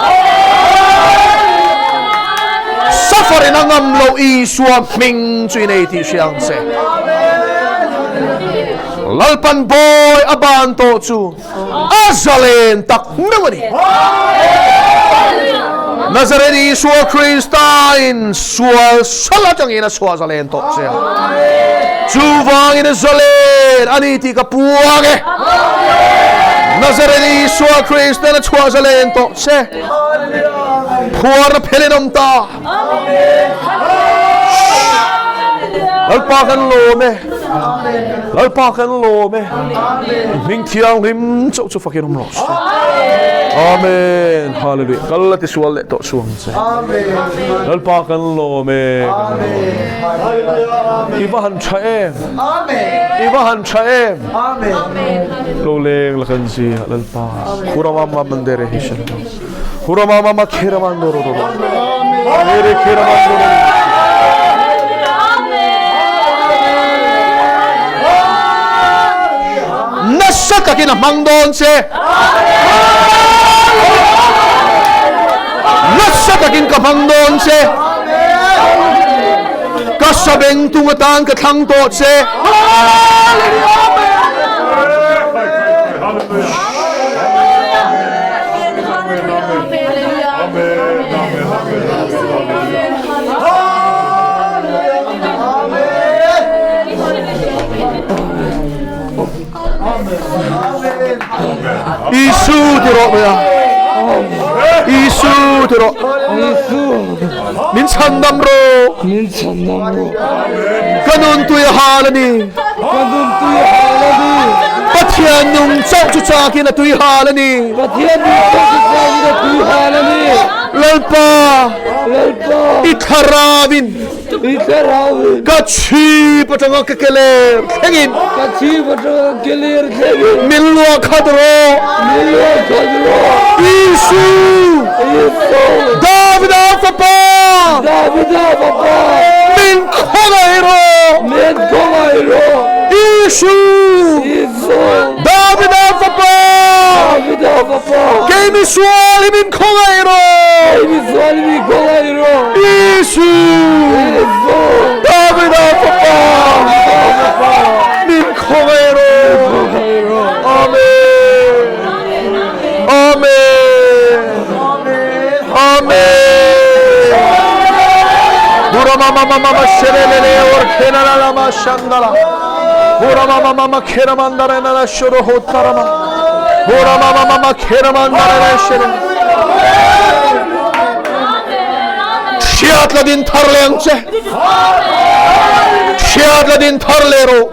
Speaker 1: Suffer in a ngam lo Isua hming chu i nei tih hria ang che. Lalpan bawi a ban tawh chu a zalen tak meuh a ni. Nazareth Isua Krista in sual sal atangin a chhuah zalen tawh che a. Chuvangin a zalen a ni tih ka puang e. Nazareth Isua Kristan a chhuah zalen tawh che. Phuarna phelin awm ta. Lalpa kan lawm e. Lalpa kan lawm e. Hming thianghlim chauh chu fakin awm rawh se. Amen. Hallelujah. Kal la ti sual leh tawh suang che. Lalpa kan lawm e. I va han tha em. I va han tha em. Lo leng la kan zia Lalpa. Khurama ma mandere hi shan. Hurama mama kheramandoro ro. Mere kheramandoro. Nasa takin a hmang dawn che. Nasa takin ka hmang dawn che. Ka sabeng tung atan ka thlang tawh che. Isu ti rawh mai a. Isu ti rawh.
Speaker 4: Isu.
Speaker 1: Min chhandam rawh.
Speaker 4: Min chhandam rawh.
Speaker 1: Ka nun tui a hal a ni.
Speaker 4: Ka nun tui a hal a ni.
Speaker 1: Pathian nung chauh chu chakin a tui hal a ni.
Speaker 4: Pathian nung chauh chu chakin a tui hal a ni.
Speaker 1: Lalpa.
Speaker 4: Lalpa.
Speaker 1: I thlarauin.
Speaker 4: I thlarauin.
Speaker 1: Ka chhip atanga ka keler thlengin.
Speaker 4: Ka chhip atanga ka keler thlengin.
Speaker 1: Min luah khat rawh.
Speaker 4: Min luah khat rawh.
Speaker 1: Isu.
Speaker 4: Isu.
Speaker 1: Davida fapa.
Speaker 4: Davida fapa.
Speaker 1: Min khawngaih rawh.
Speaker 4: Min khawngaih rawh.
Speaker 1: Isu.
Speaker 4: Isu.
Speaker 1: Davida fapa.
Speaker 4: Davida fapa.
Speaker 1: Kei misual hi min khawngaih rawh.
Speaker 4: Kei misual hi min khawngaih rawh.
Speaker 1: Isu.
Speaker 4: Isu.
Speaker 1: Davida fapa.
Speaker 4: Davida fapa.
Speaker 1: Min khawngaih rawh.
Speaker 4: Min khawngaih rawh.
Speaker 1: Amen. Amen. Amen. Hurama mama mama sherelele or khenala lama shandala. Hurama mama mama kheramandara nala shoro hotarama. Hurama mama mama kheramandara nala shere. Hriat la din thar leh ang che. Hriat la din thar leh rawh.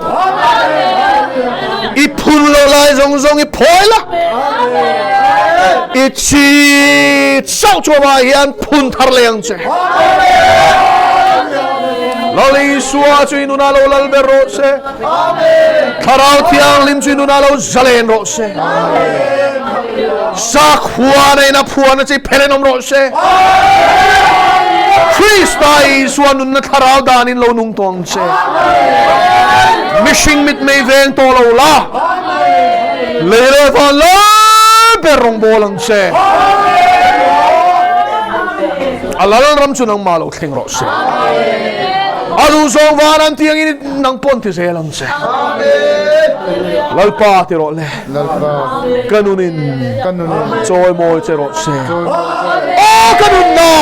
Speaker 1: I phun lo lai zawng zawng i phawi la. I chi chauh chu amah hian phun thar leh ang che. Lal Isua chu i nunah lo lal ber rawh se. Thlarau Thianghlim chu i nunah lo zalen rawh se. Sakhua neina phuana chi phelen awm rawh se. Krista Isua nunna thlarau danin lo nung tawh ang che. Mihring mit mei veng tawh lo la. Lei leh van lai ber rawngbawl ang che. A lal ram chu nangmah lo thleng rawh se. A duh zawng van an tih angin nang pawn ti zel ang che. Lalpa ti rawh le.
Speaker 2: Lalpa.
Speaker 1: Ka nunin.
Speaker 2: Ka nunin.
Speaker 1: Chawi mawi che rawh se.
Speaker 2: Chawi mawi che.
Speaker 1: Aw ka nunna.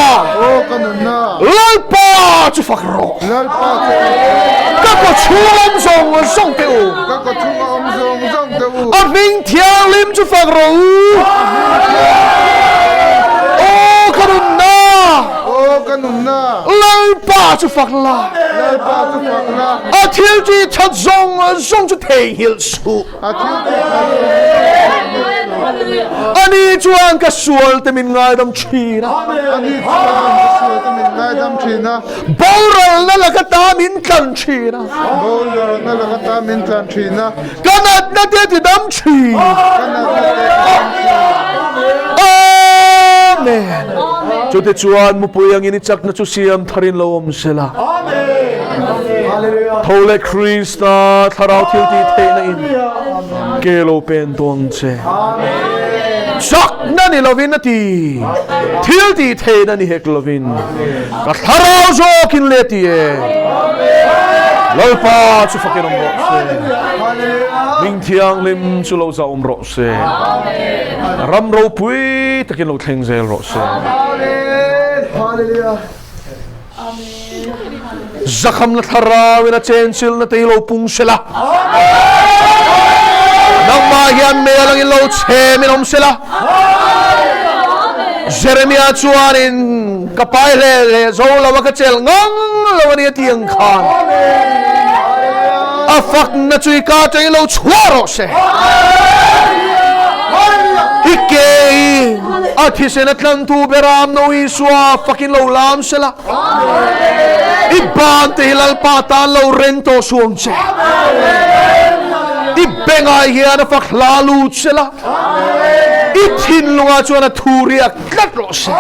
Speaker 2: Aw ka nunna.
Speaker 1: Lalpa chu fak rawh.
Speaker 2: Lalpa chu fak rawh.
Speaker 1: Ka kaw chhung awm zawng zawng te u.
Speaker 2: Ka kaw chhung awm zawng zawng te u.
Speaker 1: A hming thianghlim chu fak rawh u. Aw ka nunna.
Speaker 2: Aw ka nunna.
Speaker 1: Lalpa chu fak la.
Speaker 2: Lalpa chu fak la.
Speaker 1: A thil chi that zawng zawng chu theihnghilh suh.
Speaker 2: A thil chi that zawng zawng chu theihnghilh suh.
Speaker 1: Ani chuan ka sual te min ngaidam thin a.
Speaker 2: Ani chuan ka sual te min ngaidam thin a.
Speaker 1: Boralna laka ta min tlan thin a.
Speaker 2: Boralna laka ta min tlan thin a.
Speaker 1: Ka natna te ti dam thin.
Speaker 2: Ka natna te ti dam thin.
Speaker 1: Amen. Chute chuan mupui angin i chakna chu siam tharin lo awm sela. Tho leh Krista thlarau thil tih theihna in ke lo pen tawh ang che. Chakna ni lovin a ti. Thil tih theihna ni hek lovin ka thlarau zawkin le ti e. Lalpa chu fakin awm rawh se. Hming thianghlim chu lo zahawm rawh se. Ram ropui takin lo thleng zel rawh se. Zakhamna thlarauin a chenchilna te hi lo pung sela. Nangmah hian mei alangin lo chhemin awm sela. Jeremia chuanin ka pai hle hle zo lo a ka chelh ngang lo a ni a ti ang khan a fakna chu i ka atangin lo chhuah rawh se. I ke i a thisen a tlantu beram no Isua fakin lo lam sela. I ban te hi Lalpa tan lo ren tawh suang che. I bengah hian a fak hla lut sela. I thinlungah chuan a thu riak tlat rawh se.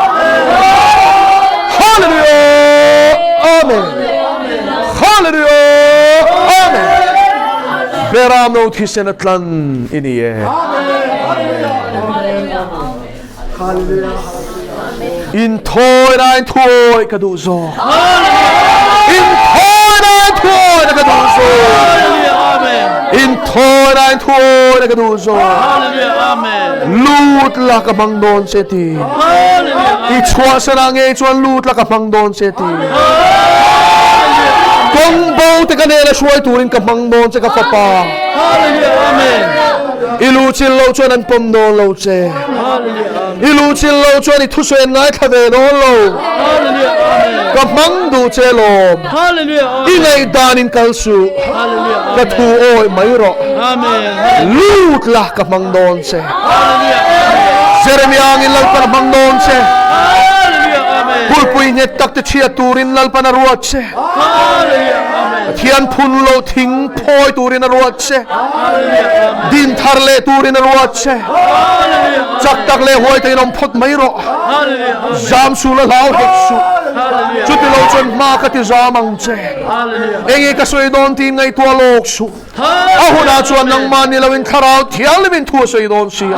Speaker 1: Hallelujah! Amen. Hallelujah! Amen. Beram no thisen a tlan i ni e. Inthawina in thuawi ka duh zawk. Inthawina in thuawina ka duh zawk. Inthawina in thuawina ka duh zawk. Lut la ka hmang dawn che ti. I chhuahsan ah ngei chuan lut la ka hmang dawn che ti. Kawng bo te ka nena hruai turin ka hmang dawn che ka fapa. I luchil lo chuan an pawm dawn lo che. I luhchilh lo chuan i thusawi an ngaithla ve dawn lo. Ka hmang duh che lawm. I ngaihdan in kal suh. Ka thu awih mai rawh. Lut la ka hmang dawn che. Jeremia angin Lalpan a hmang dawn che. Kulpui nghet tak te chhiat turin Lalpan a ruat che. Pathian phun lo thing phawi turin a ruat che. Din thar leh turin a ruat che. Chak tak leh huai takin awm phawt mai rawh. Zam su la hlau hek suh. Chuti lo chuan hma ka ti zam ang che. Enge ka sawi dawn tiin ngaihtuah lawk suh. A hunah chuan nangmah ni loin Thlarau Thianghlimin thu a sawi dawn si a.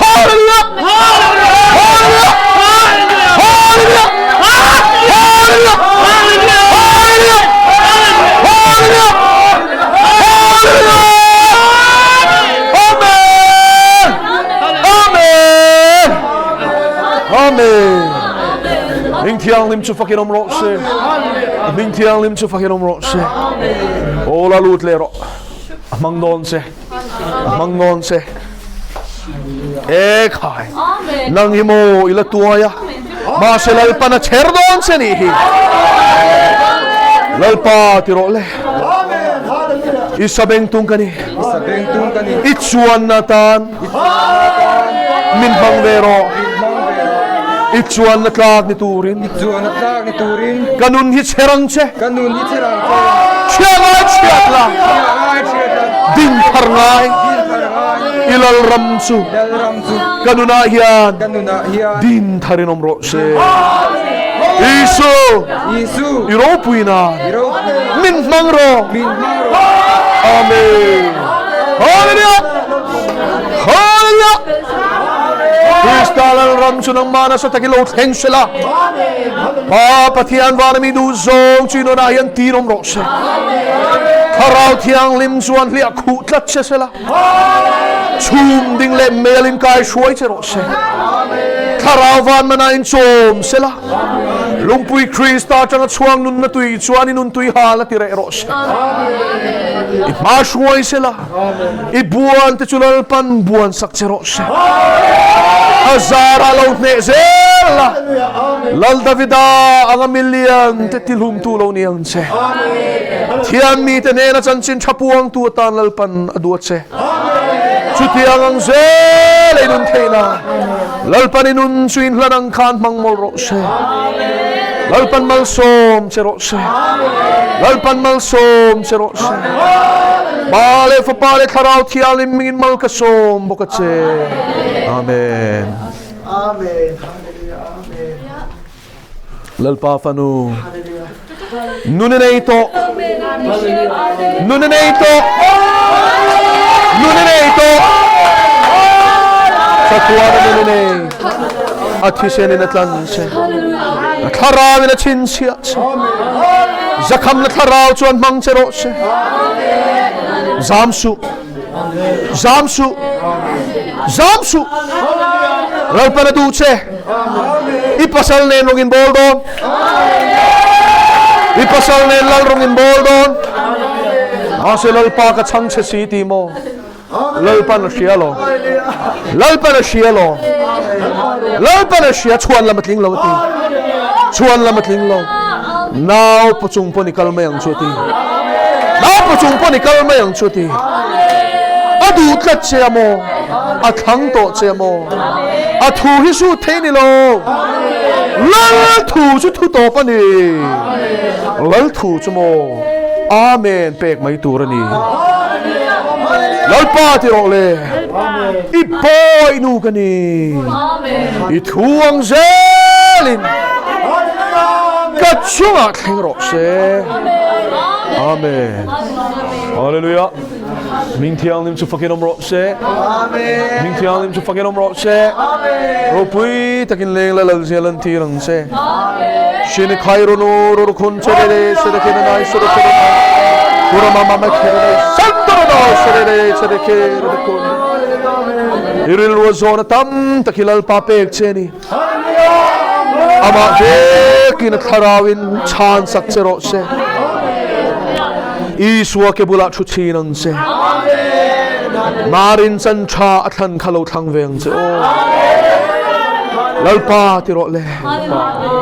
Speaker 1: Hallelujah! Hallelujah! Hallelujah! Hallelujah! Hallelujah! Hallelujah! Hallelujah! Amen! Amen! Amen! Hming Thianghlim chu fakin awm rawh se. Hming Thianghlim chu fakin awm rawh se. Aw la lut leh rawh. A hmang dawn che. A hmang dawn che. E khai. Nang hi maw i la tuai a. Mahse Lalpan a chher dawn che nih hi. Lalpa ti rawh le. I sabeng tung ka ni. I chuanna tan min hmang ve rawh. I chuanna tlak ni turin. Ka nun hi chher ang che. Chhia ngai chhiat la. Din thar ngai. I lalram chu ka nunah hian din tharin awm rawh se. Isu, i ropui nan min hmang rawh. Amen. Hallelujah! Hallelujah! Krista lalram chu nangmah nasa takin lo thleng sela. Pa Pathian vana mi duh zawng chu i nunah hian tir awm rawh se. Thlarau Thianghlim chuan hliah khuh tlat che sela. Chhum ding leh mel in kai hruai che rawh se. Thlarau van mana in chawm sela. Lungpui Krista atanga chhuang nunna tui chuan i nun tui hal a ti reh rawh se. I hma hruai sela. I buan te chu Lalpan buan sak che rawh se. A zara lo hneh zel la. Lal Davida anga milian te tihlumtu lo ni ang che. Thian mite hnena chanchin tha puangtu atan Lalpan a duat che. Chutiang ang zel ei nun theihna Lalpan i nun chu inhlan ang khan hmang mawlh rawh se. Lalpan malsawm che rawh se. Lalpan malsawm che rawh se. Pa leh Fapa leh Thlarau Thianghlim hmingin mal ka sawm bawk a che. Amen.
Speaker 2: Amen. Hallelujah. Amen.
Speaker 1: Lalpa fanu nun i nei tawh nun i nei tawh nun i nei tawh chatuan nun i nei a thisen in a tlan che a thlarau in a chhinchhiah che zakhamna thlarau chuan hmang che rawh se zam suh. Zam suh. Zam suh. Lalpan a duh che. I pasal nen rawng in bawl dawn. I pasal nen lal rawng in bawl dawn. Mahse Lalpa ka chhang che si ti maw? Lalpan a hria lo. Lalpan a hria lo. Lalpan a hria chhuan lam a tling lo a ti. Chhuan lam a tling lo. Nau pu chung pawn i kal mai ang chu a ti. Nau pu chung pawn i kal mai ang chu a ti. A duh tlat che a maw? A thlang tawh che a maw? A thu hi sut thei ni lo. Lal thu chu thu tawp a ni. Lal thu chu maw? Amen pek mai tur a ni. Lalpa ti rawh le. I bawi nu ka ni. I thu ang zelin ka chungah thleng rawh se. Amen. Hallelujah. Hming thianghlim chu fakin awm rawh se. Hming thianghlim chu fakin awm rawh se. Ropui takin leng la lal zia lan tir ang che. Shini khairunu ruru khun chere sere kere nai sere kere nai. Kura mama ma kere nai santoro no sere sere kere kun. Iril ro zona tam takilal pa pek che ni. Amah vekin a thlarauin chhan sak che rawh se. Isua ke bulah thu thin ang che. Marin chan tha a thlan kha lo thlang ve ang che aw. Lalpa ti rawh le.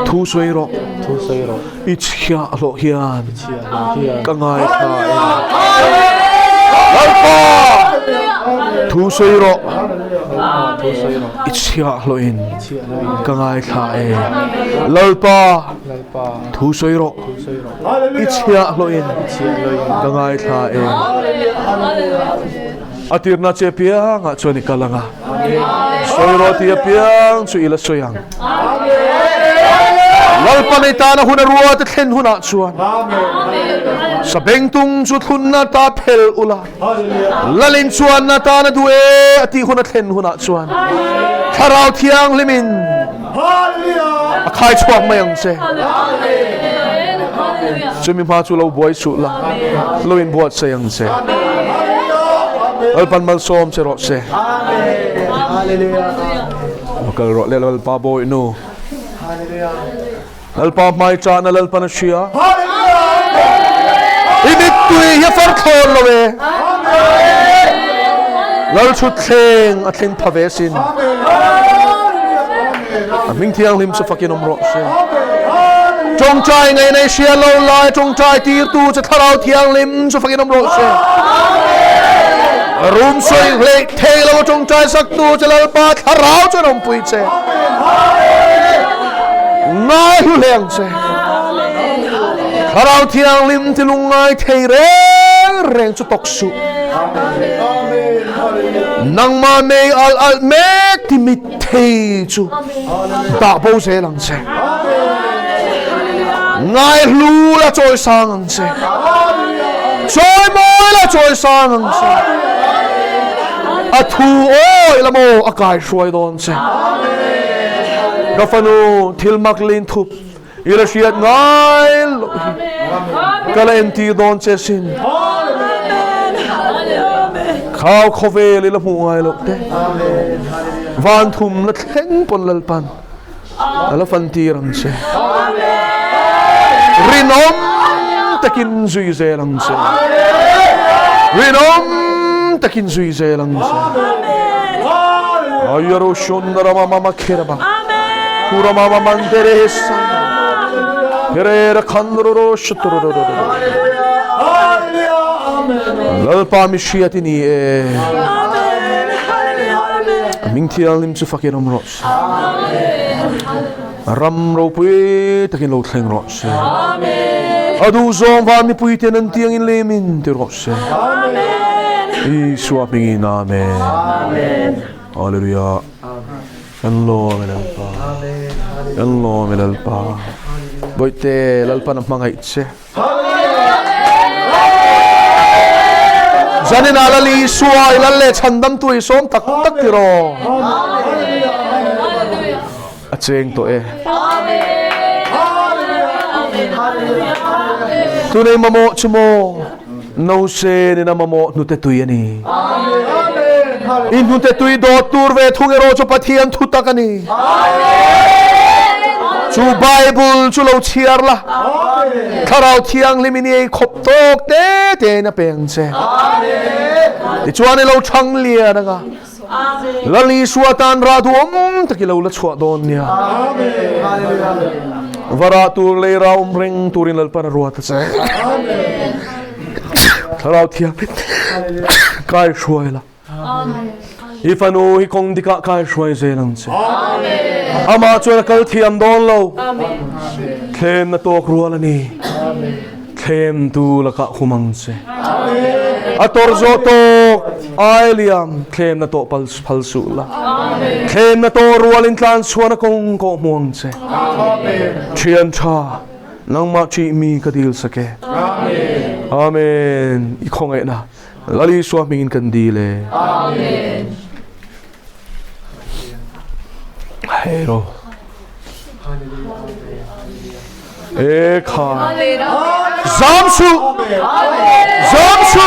Speaker 1: Thu sawi rawh. I chhia hlawh hian ka ngaithla e. Lalpa thu sawi rawh. I chhiahhlawhin ka ngaithla e. Lalpa thu sawi rawh. I chhiahhlawhin ka ngaithla e. A tirna che piangah chuan i kal ang a. Sawi rawh tih apiang chu i la sawi ang. Lalpa nei tana hun a rua te thlen hunah chuan sabengtung chu thlunna ta phel ula. Lalin chuan na tan a duh e a tih hun a thlen hunah chuan Thlarau Thianghlimin a khai chhuak mai ang che. Chumi hma chu lo buai suh la, lo inbuatsaih ang che. Lalpan malsawm che rawh se. Lo kal rawh le Lalpa Bawihnu. Lalpa hmai chahna Lalpan a hria. I mittui hi a far thlawn lo e. Lalchhut thleng a thleng pha ve sin. A hming thianghlim chu fakin awm rawh se. Tawngtai ngei nei hria lo lai tawngtai tirtu che thlarau thianghlim chu fakin awm rawh se. Rum sawi hleih thei lo tawngtai saktu che Lalpa thlarau chuan awmpui che. Ngai hlu hle ang che. Thlarau Thianghlim ti lungngai thei reng reng chu tawk suh. Nangmah mei al al mek ti mit thei chu dah bo zel ang che. Ngai hlu la chawi sang ang che. Chawi mawi la chawi sang ang che. A thu awi la maw a kai hruai dawn che. Ka fanu thil mak lin thup i la hriat ngai loh hi ka la entir dawn che sin. Khau khawvel i la hmuh ngai loh te van thum la thleng pawn Lalpan a la fantir ang che. Rinawm takin zui zel ang che. Rinawm takin zui zel ang che. Ayaro shundara mama kheraba. Kura mama mandere sa. Herera khandroro shutroro. Lalpa mi hriat i ni e. Ming thianghlim chu fakin awm rawh. Ram ropui takin lo thleng rawh se. A duh zawng van mipui ten an tiangin lemin ti rawh se. Isua hmingin Amen. Hallelujah. Kan lawm e Lalpa. Kan lawm e Lalpa. Bawihte Lalpan a hmangaih che. Zanin ah Lal Isua i lal leh chhandamtu i sawm tak tak tiraw? A cheng tawh e. Tunei mamawh chu maw? Nausen in a mamawh hnute tui a ni. I hnute tui dawt tur ve thung erawh chu Pathian thu tak a ni. Chu Bible chu lo chhiar la, Thlarau Thianghlim in i ei khawp tawk te te in a peng che. Tichuan i lo chhang lian anga Lal Isua tan rah duhawm tak i lo la chhuah dawn nia. Va rah tur lei rah awm reng turin Lalpan a ruat a che. Thlarau Thianghlim kai hruai la. I fanu hi kawng dikah kai hruai zel ang che. Amah chuan a kal thiam dawn lo. Thlemna tawk rual a ni. Thlemtu lakah hum ang che. A tawr zawh tawk ai liam thlemna tawh pal phal suh la. Thlemna tawh rualin tlan chhuahna kawng kawh hmu ang che. Thian tha nangmah ṭih mi ka dil sak e. Amen. I khawngaihna Lal Isua hmingin kan dil e. Amen. Hero. E kha. Zam su. Zam su.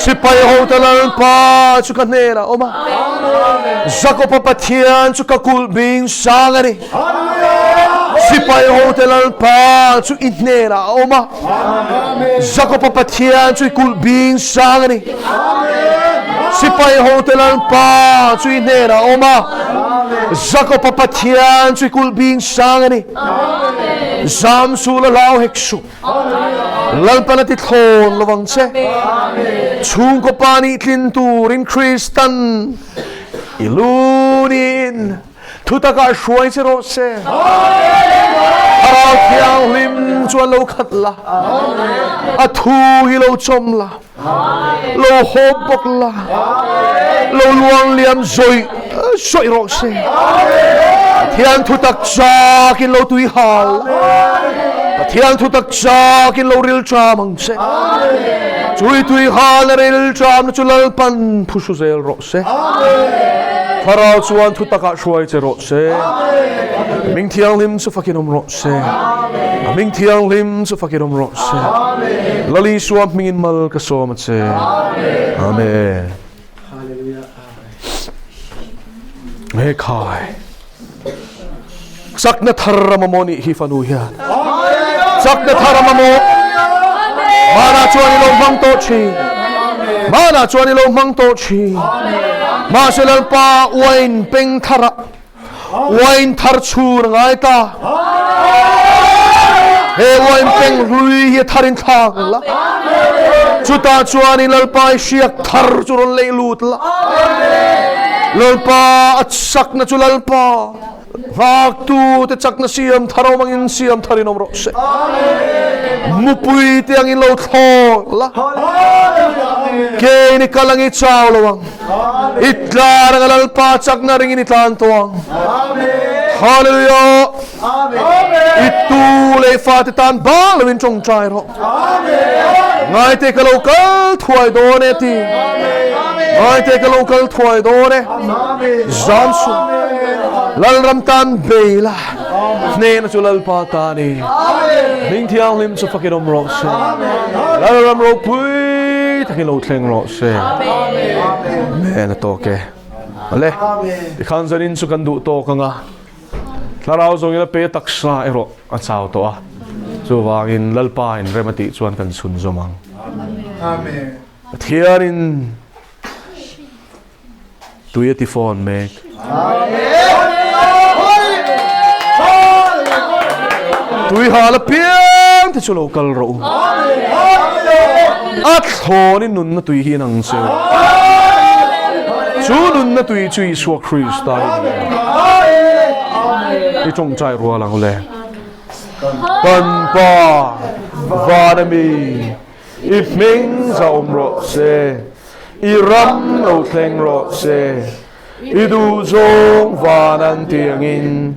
Speaker 1: Sipai ho te Lalpa chu ka hnenah awm a. Jakopa Pathian chu ka kulh bing sang a ni. Sipai ho te Lalpa chu i hnenah a awm a. Jakopa Pathian chu i kulh bing sang a ni. Sipai ho te Lalpa chu i hnenah a awm a. Jakopa Pathian chu i kulh bing sang a ni. Zam suh la hlau hek suh. Lalpan a ti thlawn lovang che. Chhungkaw pa nih tlin turin Kristan i lu niin Thutakah hruai che rawh se. Thlarau Thianghlim chuan lo khat la, a thu hi lo chawm la, lo hawp bawk la, lo luang liam zawih zawih rawh se. Pathian thutak chakin lo tui hal la, Pathian thutak chakin lo ril ṭam ang che. Chui tui hal na ril ṭam na chu Lalpan phuhru zel rawh se. Thlarau chuan thu takah hruai che rawh se. Hming thianghlim chu fakin awm rawh se. A hming thianghlim chu fakin awm rawh se. Lal Isua hmingin mal ka sawm a che. Amen. He khai. Chakna thar a mamawh nih hi fanu hian. Chakna thar a mamawh. Hmanah chuan i lo hmang tawh thin. Hmanah chuan i lo hmang tawh thin. Mahse Lalpa uain peng tharah uain thar chhur a ngai ta. He uain peng hlui hi a tharin thlak la. Chutah chuan i Lalpa i hriak thar chu rawn lei lut la. Lalpa a chakna chu Lalpa nghaktu te chakna siam thar awm angin siam tharin awm rawh se. Mupui te angin lo thlawk la. Keini kal ang i chau lo ang. I tlan anga Lalpa chakna ringin i tlan tawh ang. Hallelujah. I tu leh fate tan bang loin tawngtai rawh. Ngaite ka lo kal thuai dawn e ti. Ngaite ka lo kal thuai dawn e. Zam su. Lalram tan bei la. Hnehna chu Lalpa ta ni. Hming thianghlim chu fakin awm rawh se. Lalram ropui takin lo thleng rawh se. Amen a tawk e. Ale, tikhan zanin chu kan duh tawk anga. Thlarau zawngin a pe taksa erawh a chau tawh a, chuvangin Lalpa in rem a tih chuan kan chhun zawm ang. Pathianin tui a ti fawn mek. Tui hal apiang te chu lo kal rawh u. A thlawnin nunna tui hi in ang che u. Chu nunna tui chu Isua Krista hi ni a. I tawngtai rual ang le. Kan Pa van ami, i hming za awm rawh se, i ram lo thleng rawh se, i duhzawng van an tiangin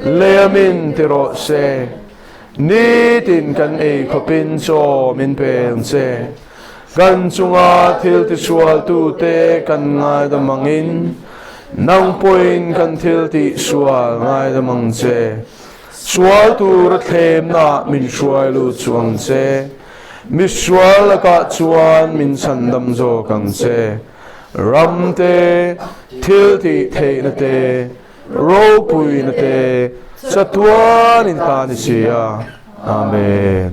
Speaker 1: lei amin ti rawh se. Nitin kan ei khawpin chaw min pe ang che. Kan chunga thil tisualtute kan ngaidam angin, nang pawhin kan thil tihsual ngaidam ang che. Sual tura thlemna min hruai lut chu ang che. Misual lakah chuan min chhandam zawk ang che. Ram te, thil tih theihna te, ropuina te, chatuanin ta ni si a. Amen.